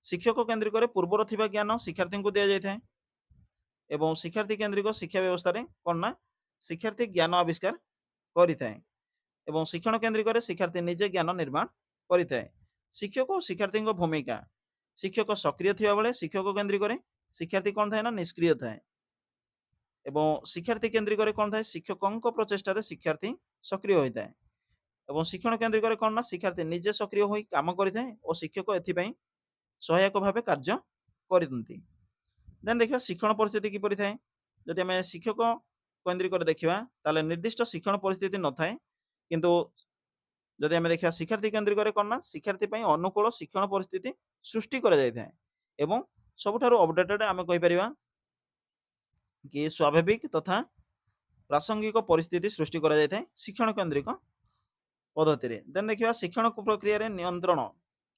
ଶିକ୍ଷକ କେନ୍ଦ୍ରିକରେ ପୂର୍ବରୁ ଥିବା ଜ୍ଞାନ ଶିକ୍ଷାର୍ଥୀଙ୍କୁ ଦିଆଯାଇଥାଏ ଏବଂ ଶିକ୍ଷାର୍ଥୀ କେନ୍ଦ୍ରିକ ଶିକ୍ଷା ବ୍ୟବସ୍ଥାରେ କ'ଣ ନା ଶିକ୍ଷାର୍ଥୀ ଜ୍ଞାନ ଆବିଷ୍କାର କରିଥାଏ ଏବଂ ଶିକ୍ଷଣ କେନ୍ଦ୍ରିକରେ ଶିକ୍ଷାର୍ଥୀ ନିଜେ ଜ୍ଞାନ ନିର୍ମାଣ କରିଥାଏ। ଶିକ୍ଷକ ଓ ଶିକ୍ଷାର୍ଥୀଙ୍କ ଭୂମିକା, ଶିକ୍ଷକ ସକ୍ରିୟ ଥିବାବେଳେ ଶିକ୍ଷକ କେନ୍ଦ୍ରିକରେ ଶିକ୍ଷାର୍ଥୀ କ'ଣ ଥାଏ ନା ନିଷ୍କ୍ରିୟ ଥାଏ ଏବଂ ଶିକ୍ଷାର୍ଥୀ କେନ୍ଦ୍ରିକରେ କ'ଣ ଥାଏ? ଶିକ୍ଷକଙ୍କ ପ୍ରଚେଷ୍ଟାରେ ଶିକ୍ଷାର୍ଥୀ ସକ୍ରିୟ ହୋଇଥାଏ ଏବଂ ଶିକ୍ଷଣ କେନ୍ଦ୍ରିକରେ କ'ଣ ନା ଶିକ୍ଷାର୍ଥୀ ନିଜେ ସକ୍ରିୟ ହୋଇ କାମ କରିଥାଏ ଓ ଶିକ୍ଷକ ଏଥିପାଇଁ ସହାୟକ ଭାବେ କାର୍ଯ୍ୟ କରନ୍ତି। ଦେନ୍ ଦେଖିବା ଶିକ୍ଷଣ ପରିସ୍ଥିତି କିପରି ଥାଏ। ଯଦି ଆମେ ଶିକ୍ଷକ କେନ୍ଦ୍ରିକରେ ଦେଖିବା, ତାହେଲେ ନିର୍ଦ୍ଦିଷ୍ଟ ଶିକ୍ଷଣ ପରିସ୍ଥିତି ନଥାଏ। କିନ୍ତୁ ଯଦି ଆମେ ଦେଖିବା ଶିକ୍ଷାର୍ଥୀ କେନ୍ଦ୍ରିକରେ, କ'ଣ ନା ଶିକ୍ଷାର୍ଥୀ ପାଇଁ ଅନୁକୂଳ ଶିକ୍ଷଣ ପରିସ୍ଥିତି ସୃଷ୍ଟି କରାଯାଇଥାଏ ଏବଂ ସବୁଠାରୁ ଅପଡେଟେଡ୍ ଆମେ କହିପାରିବା କି ସ୍ୱାଭାବିକ ତଥା ପ୍ରାସଙ୍ଗିକ ପରିସ୍ଥିତି ସୃଷ୍ଟି କରାଯାଇଥାଏ ଶିକ୍ଷଣ କେନ୍ଦ୍ରିକ ପଦ୍ଧତିରେ। ଦେନ୍ ଦେଖିବା, ଶିକ୍ଷଣ ପ୍ରକ୍ରିୟାରେ ନିୟନ୍ତ୍ରଣ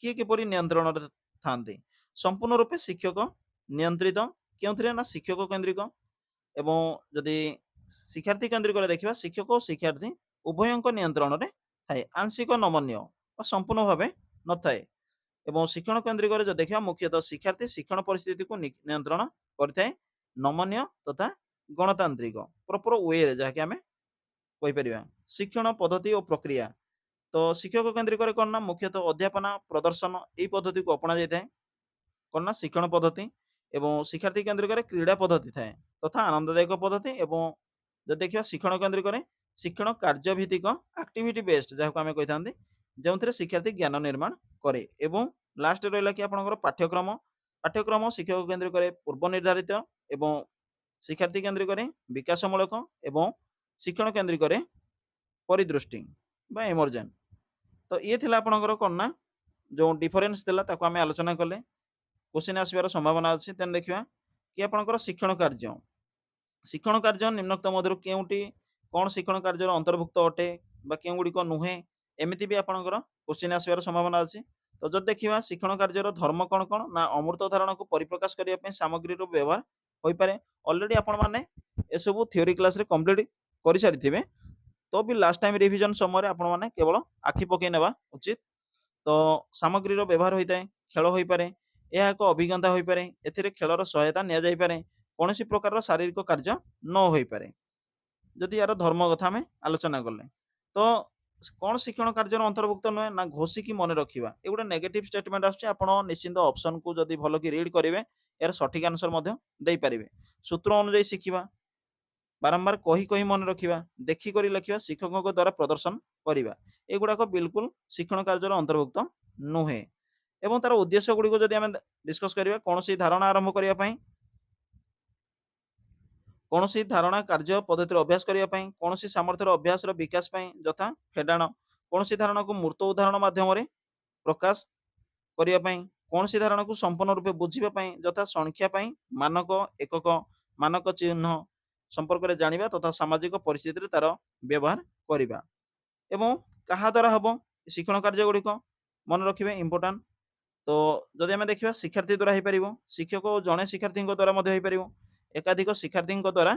କିଏ କିପରି ନିୟନ୍ତ୍ରଣରେ ଥାନ୍ତି? ସମ୍ପୂର୍ଣ୍ଣ ରୂପେ ଶିକ୍ଷକ ନିୟନ୍ତ୍ରିତ। କେଉଁଥିରେ ନା ଶିକ୍ଷକ କେନ୍ଦ୍ରିକ। ଏବଂ ଯଦି ଶିକ୍ଷାର୍ଥୀ କେନ୍ଦ୍ରିକରେ ଦେଖିବା, ଶିକ୍ଷକ ଓ ଶିକ୍ଷାର୍ଥୀ ଉଭୟଙ୍କ ନିୟନ୍ତ୍ରଣରେ ଥାଏ, ଆଂଶିକ ନମନୀୟ ବା ସମ୍ପୂର୍ଣ୍ଣ ଭାବେ ନଥାଏ। ଏବଂ ଶିକ୍ଷଣ କେନ୍ଦ୍ରିକରେ ଯଦି ଦେଖିବା, ମୁଖ୍ୟତଃ ଶିକ୍ଷାର୍ଥୀ ଶିକ୍ଷଣ ପରିସ୍ଥିତିକୁ ନିୟନ୍ତ୍ରଣ କରିଥାଏ, ନମନୀୟ ତଥା ଗଣତାନ୍ତ୍ରିକ ପ୍ରପର ୱେରେ, ଯାହାକି ଆମେ କହିପାରିବା। ଶିକ୍ଷଣ ପଦ୍ଧତି ଓ ପ୍ରକ୍ରିୟା। ତ ଶିକ୍ଷକ କେନ୍ଦ୍ରିକରେ କ'ଣ ନା ମୁଖ୍ୟତଃ ଅଧ୍ୟାପନା, ପ୍ରଦର୍ଶନ ଏଇ ପଦ୍ଧତିକୁ ଅପଣା ଯାଇଥାଏ, କ'ଣ ନା ଶିକ୍ଷଣ ପଦ୍ଧତି। ଏବଂ ଶିକ୍ଷାର୍ଥୀ କେନ୍ଦ୍ରିକରେ କ୍ରୀଡ଼ା ପଦ୍ଧତି ଥାଏ ତଥା ଆନନ୍ଦଦାୟକ ପଦ୍ଧତି। ଏବଂ ଯଦି ଦେଖିବା ଶିକ୍ଷଣ କେନ୍ଦ୍ରିକରେ, ଶିକ୍ଷଣ କାର୍ଯ୍ୟଭିତ୍ତିକ, ଆକ୍ଟିଭିଟି ବେସ୍ଡ ଯାହାକୁ ଆମେ କହିଥାନ୍ତି, ଯେଉଁଥିରେ ଶିକ୍ଷାର୍ଥୀ ଜ୍ଞାନ ନିର୍ମାଣ କରେ। ଏବଂ ଲାଷ୍ଟ ରହିଲା କି ଆପଣଙ୍କର ପାଠ୍ୟକ୍ରମ। ପାଠ୍ୟକ୍ରମ ଶିକ୍ଷକ କେନ୍ଦ୍ରିକରେ ପୂର୍ବ ନିର୍ଦ୍ଧାରିତ ଏବଂ ଶିକ୍ଷାର୍ଥୀ କେନ୍ଦ୍ରିକରେ ବିକାଶମୂଳକ ଏବଂ ଶିକ୍ଷଣ କେନ୍ଦ୍ରିକରେ ପରିଦୃଷ୍ଟି ବା ଏମର୍ଜେଣ୍ଟ। ତ ଇଏ ଥିଲା ଆପଣଙ୍କର କ'ଣ ନା ଯେଉଁ ଡିଫରେନ୍ସ ଥିଲା, ତାକୁ ଆମେ ଆଲୋଚନା କଲେ। କୋଶ୍ଚିନ୍ ଆସିବାର ସମ୍ଭାବନା ଅଛି। ତେଣୁ ଦେଖିବା କି ଆପଣଙ୍କର ଶିକ୍ଷଣ କାର୍ଯ୍ୟ। ଶିକ୍ଷଣ କାର୍ଯ୍ୟ ନିମ୍ନୋକ୍ତ ମଧ୍ୟରୁ କେଉଁଟି କ'ଣ ଶିକ୍ଷଣ କାର୍ଯ୍ୟର ଅନ୍ତର୍ଭୁକ୍ତ ଅଟେ ବା କେଉଁ ଗୁଡ଼ିକ ନୁହେଁ, ଏମିତି ବି ଆପଣଙ୍କର କୋଶ୍ଚିନ୍ ଆସିବାର ସମ୍ଭାବନା ଅଛି। ତ ଯଦି ଦେଖିବା, ଶିକ୍ଷଣ କାର୍ଯ୍ୟର ଧର୍ମ କ'ଣ କ'ଣ ନା ଅମୂର୍ତ୍ତ ଧାରଣାକୁ ପରିପ୍ରକାଶ କରିବା ପାଇଁ ସାମଗ୍ରୀର ବ୍ୟବହାର ହୋଇପାରେ। ଅଲରେଡି ଆପଣମାନେ ଏସବୁ ଥିଓରି କ୍ଲାସରେ କମ୍ପ୍ଲିଟ୍ କରିସାରିଥିବେ, ତ ବି ଲାଷ୍ଟ ଟାଇମ୍ ରିଭିଜନ ସମୟରେ ଆପଣମାନେ କେବଳ ଆଖି ପକେଇ ନେବା ଉଚିତ। ତ ସାମଗ୍ରୀର ବ୍ୟବହାର ହୋଇଥାଏ, ଖେଳ ହୋଇପାରେ, ଏହା ଏକ ଅଭିଜ୍ଞତା ହୋଇପାରେ, ଏଥିରେ ଖେଳର ସହାୟତା ନିଆଯାଇପାରେ, କୌଣସି ପ୍ରକାରର ଶାରୀରିକ କାର୍ଯ୍ୟ ନ ହୋଇପାରେ। ଯଦି ଏହାର ଧର୍ମ କଥା ଆମେ ଆଲୋଚନା କଲେ, ତ କ'ଣ ଶିକ୍ଷଣ କାର୍ଯ୍ୟର ଅନ୍ତର୍ଭୁକ୍ତ ନୁହେଁ ନା ଘୋଷିକି ମନେ ରଖିବା। ଏ ଗୋଟେ ନେଗେଟିଭ ଷ୍ଟେଟମେଣ୍ଟ ଆସୁଛି। ଆପଣ ନିଶ୍ଚିନ୍ତ ଅପସନକୁ ଯଦି ଭଲ କି ରିଡ୍ କରିବେ, ଏହାର ସଠିକ ଆନ୍ସର ମଧ୍ୟ ଦେଇପାରିବେ। ସୂତ୍ର ଅନୁଯାୟୀ ଶିଖିବା, ବାରମ୍ବାର କହି କହି ମନେ ରଖିବା, ଦେଖିକରି ଲେଖିବା, ଶିକ୍ଷକଙ୍କ ଦ୍ୱାରା ପ୍ରଦର୍ଶନ କରିବା, ଏଗୁଡ଼ାକ ବିଲକୁଲ ଶିକ୍ଷଣ କାର୍ଯ୍ୟର ଅନ୍ତର୍ଭୁକ୍ତ ନୁହେଁ। ଏବଂ ତାର ଉଦ୍ଦେଶ୍ୟ ଗୁଡ଼ିକୁ ଯଦି ଆମେ ଡିସ୍କସ୍ କରିବା, କୌଣସି ଧାରଣା ଆରମ୍ଭ କରିବା ପାଇଁ, କୌଣସି ଧାରଣା କାର୍ଯ୍ୟ ପଦ୍ଧତିର ଅଭ୍ୟାସ କରିବା ପାଇଁ, କୌଣସି ସାମର୍ଥ୍ୟର ଅଭ୍ୟାସର ବିକାଶ ପାଇଁ, ଯଥା ଫେଡାଣ, କୌଣସି ଧାରଣାକୁ ମୂର୍ତ୍ତ ଉଦାହରଣ ମାଧ୍ୟମରେ ପ୍ରକାଶ କରିବା ପାଇଁ, କୌଣସି ଧାରଣାକୁ ସମ୍ପୂର୍ଣ୍ଣ ରୂପେ ବୁଝିବା ପାଇଁ, ଯଥା ସଂଖ୍ୟା ପାଇଁ ମାନକ ଏକକ, ମାନକ ଚିହ୍ନ ସମ୍ପର୍କରେ ଜାଣିବା ତଥା ସାମାଜିକ ପରିସ୍ଥିତିରେ ତାର ବ୍ୟବହାର କରିବା। ଏବଂ କାହା ଦ୍ୱାରା ହେବ ଶିକ୍ଷଣ କାର୍ଯ୍ୟ ଗୁଡ଼ିକ? ମନେ ରଖିବେ, ଇମ୍ପୋର୍ଟାଣ୍ଟ। ତ ଯଦି ଆମେ ଦେଖିବା, ଶିକ୍ଷାର୍ଥୀ ଦ୍ୱାରା ହେଇପାରିବ, ଶିକ୍ଷକ ଓ ଜଣେ ଶିକ୍ଷାର୍ଥୀଙ୍କ ଦ୍ୱାରା ମଧ୍ୟ ହେଇପାରିବ, ଏକାଧିକ ଶିକ୍ଷାର୍ଥୀଙ୍କ ଦ୍ୱାରା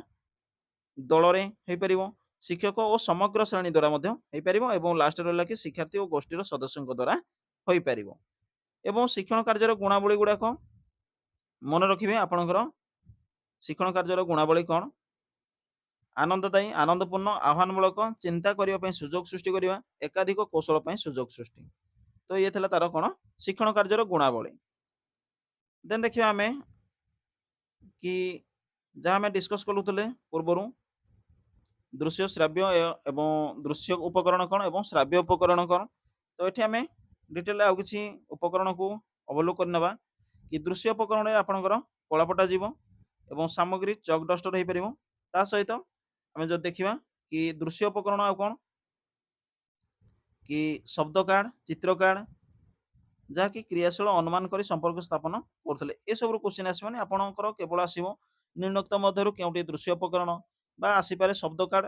ଦଳରେ ହେଇପାରିବ, ଶିକ୍ଷକ ଓ ସମଗ୍ର ଶ୍ରେଣୀ ଦ୍ୱାରା ମଧ୍ୟ ହେଇପାରିବ ଏବଂ ଲାଷ୍ଟ ରହିଲା କି ଶିକ୍ଷାର୍ଥୀ ଓ ଗୋଷ୍ଠୀର ସଦସ୍ୟଙ୍କ ଦ୍ୱାରା ହୋଇପାରିବ। ଏବଂ ଶିକ୍ଷଣ କାର୍ଯ୍ୟର ଗୁଣାବଳୀ ଗୁଡ଼ାକ ମନେ ରଖିବେ। ଆପଣଙ୍କର ଶିକ୍ଷଣ କାର୍ଯ୍ୟର ଗୁଣାବଳୀ କ'ଣ? ଆନନ୍ଦଦାୟୀ, ଆନନ୍ଦପୂର୍ଣ୍ଣ, ଆହ୍ୱାନମୂଳକ, ଚିନ୍ତା କରିବା ପାଇଁ ସୁଯୋଗ ସୃଷ୍ଟି କରିବା, ଏକାଧିକ କୌଶଳ ପାଇଁ ସୁଯୋଗ ସୃଷ୍ଟି। ତ ଇଏ ଥିଲା ତାର କ'ଣ ଶିକ୍ଷଣ କାର୍ଯ୍ୟର ଗୁଣାବଳୀ। ଦେନ୍ ଦେଖିବା ଆମେ କି ଯାହା ଆମେ ଡିସ୍କସ୍ କରୁଥିଲେ ପୂର୍ବରୁ, ଦୃଶ୍ୟ ଶ୍ରାବ୍ୟ ଏବଂ ଦୃଶ୍ୟ ଉପକରଣ କ'ଣ ଏବଂ ଶ୍ରାବ୍ୟ ଉପକରଣ କ'ଣ। ତ ଏଠି ଆମେ ଡିଟେଲ ଆଉ କିଛି ଉପକରଣକୁ ଓଭରଲୁକ୍ କରିନେବା କି ଦୃଶ୍ୟ ଉପକରଣରେ ଆପଣଙ୍କର କଳାପଟା ଯିବ ଏବଂ ସାମଗ୍ରୀ ଚକ୍ ଡଷ୍ଟର ହେଇପାରିବ। ତା ସହିତ ଆମେ ଯଦି ଦେଖିବା କି ଦୃଶ୍ୟ ଉପକରଣ ଆଉ କ'ଣ କି ଶବ୍ଦ କାର୍ଡ, ଚିତ୍ର କାର୍ଡ, ଯାହାକି କ୍ରିୟାଶୀଳ ଅନୁମାନ କରି ସମ୍ପର୍କ ସ୍ଥାପନ କରୁଥିଲେ। ଏସବୁରୁ କ୍ୱେଶ୍ଚିନ୍ ଆସିବନି। ଆପଣଙ୍କର କେବଳ ଆସିବ ନିମ୍ନୋକ୍ତ ମଧ୍ୟରୁ କେଉଁଟି ଦୃଶ୍ୟ ଉପକରଣ ବା ଆସିପାରେ ଶବ୍ଦ କାର୍ଡ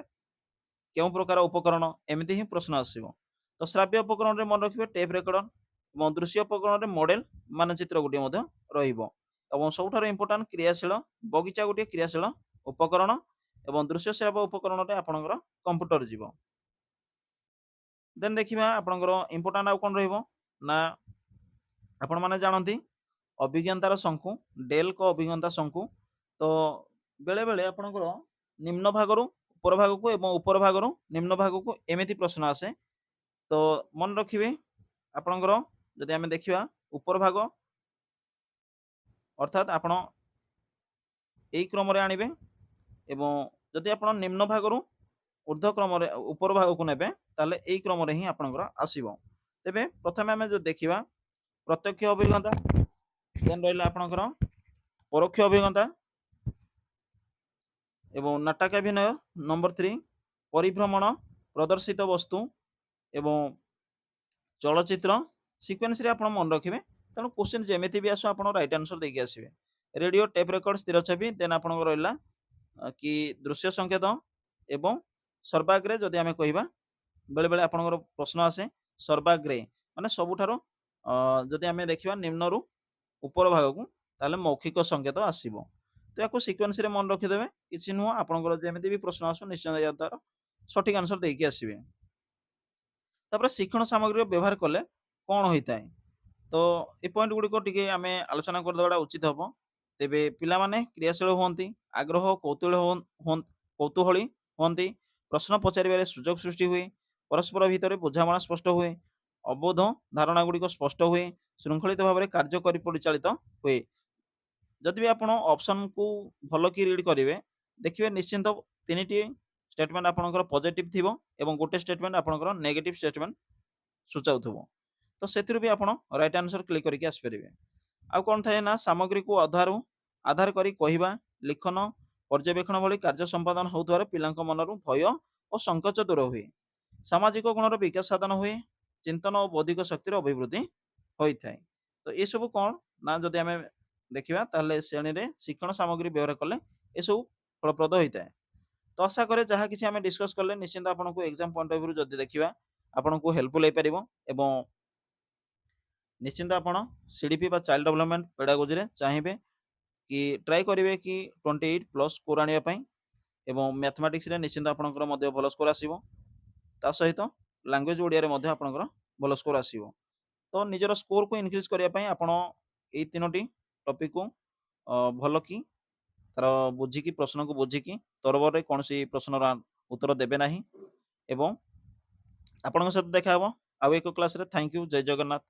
କେଉଁ ପ୍ରକାର ଉପକରଣ, ଏମିତି ହିଁ ପ୍ରଶ୍ନ ଆସିବ। ତ ଶ୍ରାବ୍ୟ ଉପକରଣରେ ମନେ ରଖିବେ ଟେପ୍ ରେକର୍ଡର ଏବଂ ଦୃଶ୍ୟ ଉପକରଣରେ ମଡେଲ ମାନଚିତ୍ର ଗୋଟିଏ ମଧ୍ୟ ରହିବ। ଏବଂ ସବୁଠାରୁ ଇମ୍ପୋର୍ଟାଣ୍ଟ, କ୍ରିୟାଶୀଳ ବଗିଚା ଗୋଟିଏ କ୍ରିୟାଶୀଳ ଉପକରଣ ଏବଂ ଦୃଶ୍ୟ ଶ୍ରାବ୍ୟ ଉପକରଣରେ ଆପଣଙ୍କର କମ୍ପ୍ୟୁଟର ଯିବ। ଦେନ୍ ଦେଖିବା, ଆପଣଙ୍କର ଇମ୍ପୋର୍ଟାଣ୍ଟ ଆଉ କ'ଣ ରହିବ ନା ଆପଣମାନେ ଜାଣନ୍ତି ଅଭିଜ୍ଞତାର ଶଙ୍କୁ, ଡେଲଙ୍କ ଅଭିଜ୍ଞତା ଶଙ୍କୁ। ତ ବେଳେବେଳେ ଆପଣଙ୍କର ନିମ୍ନ ଭାଗରୁ ଉପର ଭାଗକୁ ଏବଂ ଉପର ଭାଗରୁ ନିମ୍ନ ଭାଗକୁ ଏମିତି ପ୍ରଶ୍ନ ଆସେ। ତ ମନେ ରଖିବେ, ଆପଣଙ୍କର ଯଦି ଆମେ ଦେଖିବା ଉପର ଭାଗ, ଅର୍ଥାତ୍ ଆପଣ ଏଇ କ୍ରମରେ ଆଣିବେ ଏବଂ ଯଦି ଆପଣ ନିମ୍ନ ଭାଗରୁ ଉର୍ଦ୍ଧ୍ୱ କ୍ରମରେ ଉପର ଭାଗକୁ ନେବେ, ତାହେଲେ ଏଇ କ୍ରମରେ ହିଁ ଆପଣଙ୍କର ଆସିବ। ତେବେ ପ୍ରଥମେ ଆମେ ଯଦି ଦେଖିବା ପ୍ରତ୍ୟକ୍ଷ ଅଭିଜ୍ଞତା, ଦେନ୍ ରହିଲା ଆପଣଙ୍କର ପରୋକ୍ଷ ଅଭିଜ୍ଞତା। ଏବଂ ନାଟକାଭିନୟ। ନମ୍ବର 3, ପରିଭ୍ରମଣ, ପ୍ରଦର୍ଶିତ ବସ୍ତୁ ଏବଂ ଚଳଚ୍ଚିତ୍ର। ସିକ୍ୱେନ୍ସରେ ଆପଣ ମନେ ରଖିବେ। ତେଣୁ କୋଶ୍ଚିନ୍ ଯେମିତି ବି ଆସୁ, ଆପଣ ରାଇଟ୍ ଆନ୍ସର ଦେଇକି ଆସିବେ। ରେଡ଼ିଓ, ଟେପ୍ ରେକର୍ଡ, ସ୍ଥିର ଛବି। ଦେନ୍ ଆପଣଙ୍କର ରହିଲା କି ଦୃଶ୍ୟ ସଂକେତ। ଏବଂ ସର୍ବାଗ୍ରେ ଯଦି ଆମେ କହିବା, ବେଳେବେଳେ ଆପଣଙ୍କର ପ୍ରଶ୍ନ ଆସେ, ସର୍ବାଗ୍ରେ ମାନେ ସବୁଠାରୁ ଯଦି ଆମେ ଦେଖିବା ନିମ୍ନରୁ ଉପର ଭାଗକୁ, ତାହେଲେ ମୌଖିକ ସଂକେତ ଆସିବ। ତ ୟାକୁ ସିକ୍ୱେନ୍ସରେ ମନେ ରଖିଦେବେ, କିଛି ନୁହଁ। ଆପଣଙ୍କର ଯେମିତି ବି ପ୍ରଶ୍ନ ଆସୁ, ନିଶ୍ଚୟ ୟା ତାର ସଠିକ ଆନ୍ସର ଦେଇକି ଆସିବେ। ତାପରେ ଶିକ୍ଷଣ ସାମଗ୍ରୀର ବ୍ୟବହାର କଲେ କ'ଣ ହୋଇଥାଏ? ତ ଏ ପଏଣ୍ଟ ଗୁଡ଼ିକ ଟିକେ ଆମେ ଆଲୋଚନା କରିଦେବାଟା ଉଚିତ ହେବ। ତେବେ ପିଲାମାନେ କ୍ରିୟାଶୀଳ ହୁଅନ୍ତି, ଆଗ୍ରହ କୌତୁହଳୀ ହୁଅନ୍ତି, ପ୍ରଶ୍ନ ପଚାରିବାରେ ସୁଯୋଗ ସୃଷ୍ଟି ହୁଏ, ପରସ୍ପର ଭିତରେ ବୁଝାମଣା ସ୍ପଷ୍ଟ ହୁଏ, ଅବୋଧ ଧାରଣା ଗୁଡ଼ିକ ସ୍ପଷ୍ଟ ହୁଏ, ଶୃଙ୍ଖଳିତ ଭାବରେ କାର୍ଯ୍ୟ କରି ପରିଚାଳିତ ହୁଏ। ଯଦି ବି ଆପଣ ଅପସନକୁ ଭଲ କି ରିଡ୍ କରିବେ, ଦେଖିବେ ନିଶ୍ଚିନ୍ତ ତିନିଟି ଷ୍ଟେଟମେଣ୍ଟ ଆପଣଙ୍କର ପଜିଟିଭ ଥିବ ଏବଂ ଗୋଟେ ଷ୍ଟେଟମେଣ୍ଟ ଆପଣଙ୍କର ନେଗେଟିଭ ଷ୍ଟେଟମେଣ୍ଟ ସୂଚାଉଥିବ। ତ ସେଥିରୁ ବି ଆପଣ ରାଇଟ୍ ଆନ୍ସର କ୍ଲିକ୍ କରିକି ଆସିପାରିବେ। ଆଉ କ'ଣ ଥାଏ ନା ସାମଗ୍ରୀକୁ ଆଧାର କରି କହିବା, ଲିଖନ, ପର୍ଯ୍ୟବେକ୍ଷଣ ଭଳି କାର୍ଯ୍ୟ ସମ୍ପାଦନ ହେଉଥିବାରୁ ପିଲାଙ୍କ ମନରୁ ଭୟ ଓ ସଙ୍କୋଚ ଦୂର ହୁଏ, ସାମାଜିକ ଗୁଣର ବିକାଶ ସାଧନ ହୁଏ, ଚିନ୍ତନ ଓ ବୌଦ୍ଧିକ ଶକ୍ତିର ଅଭିବୃଦ୍ଧି ହୋଇଥାଏ। ତ ଏସବୁ କ'ଣ ନା ଯଦି ଆମେ ଦେଖିବା, ତାହେଲେ ଶ୍ରେଣୀରେ ଶିକ୍ଷଣ ସାମଗ୍ରୀ ବ୍ୟବହାର କଲେ ଏସବୁ ଫଳପ୍ରଦ ହୋଇଥାଏ। ତ ଆଶା କରେ ଯାହା କିଛି ଆମେ ଡିସ୍କସ୍ କଲେ, ନିଶ୍ଚିନ୍ତ ଆପଣଙ୍କୁ ଏକ୍ଜାମ ପଏଣ୍ଟ ଅଫ୍ ଭ୍ୟୁ ଯଦି ଦେଖିବା, ଆପଣଙ୍କୁ ହେଲ୍ପଫୁଲ୍ ହେଇପାରିବ ଏବଂ ନିଶ୍ଚିନ୍ତ ଆପଣ ସିଡିପି ବା ଚାଇଲ୍ଡ ଡେଭଲପମେଣ୍ଟ ପେଡାଗୋଜିରେ ଚାହିଁବେ କି ଟ୍ରାଏ କରିବେ କି 28+ ସ୍କୋର ଆଣିବା ପାଇଁ ଏବଂ ମ୍ୟାଥମେଟିକ୍ସରେ ନିଶ୍ଚିନ୍ତ ଆପଣଙ୍କର ମଧ୍ୟ ଭଲ ସ୍କୋର ଆସିବ। ତା ସହିତ ଲାଙ୍ଗୁଏଜ ଓଡ଼ିଆରେ ମଧ୍ୟ ଆପଣଙ୍କର ଭଲ ସ୍କୋର ଆସିବ। ତ ନିଜର ସ୍କୋରକୁ ଇନକ୍ରିଜ୍ କରିବା ପାଇଁ ଆପଣ ଏଇ ତିନୋଟି ଟପିକକୁ ଭଲ କି ତାର ବୁଝିକି, ପ୍ରଶ୍ନକୁ ବୁଝିକି ତରବରରେ କୌଣସି ପ୍ରଶ୍ନର ଉତ୍ତର ଦେବେ ନାହିଁ। ଏବଂ ଆପଣଙ୍କ ସହିତ ଦେଖା ହେବ ଆଉ ଏକ କ୍ଲାସରେ। Thank you. Jay Jagannath.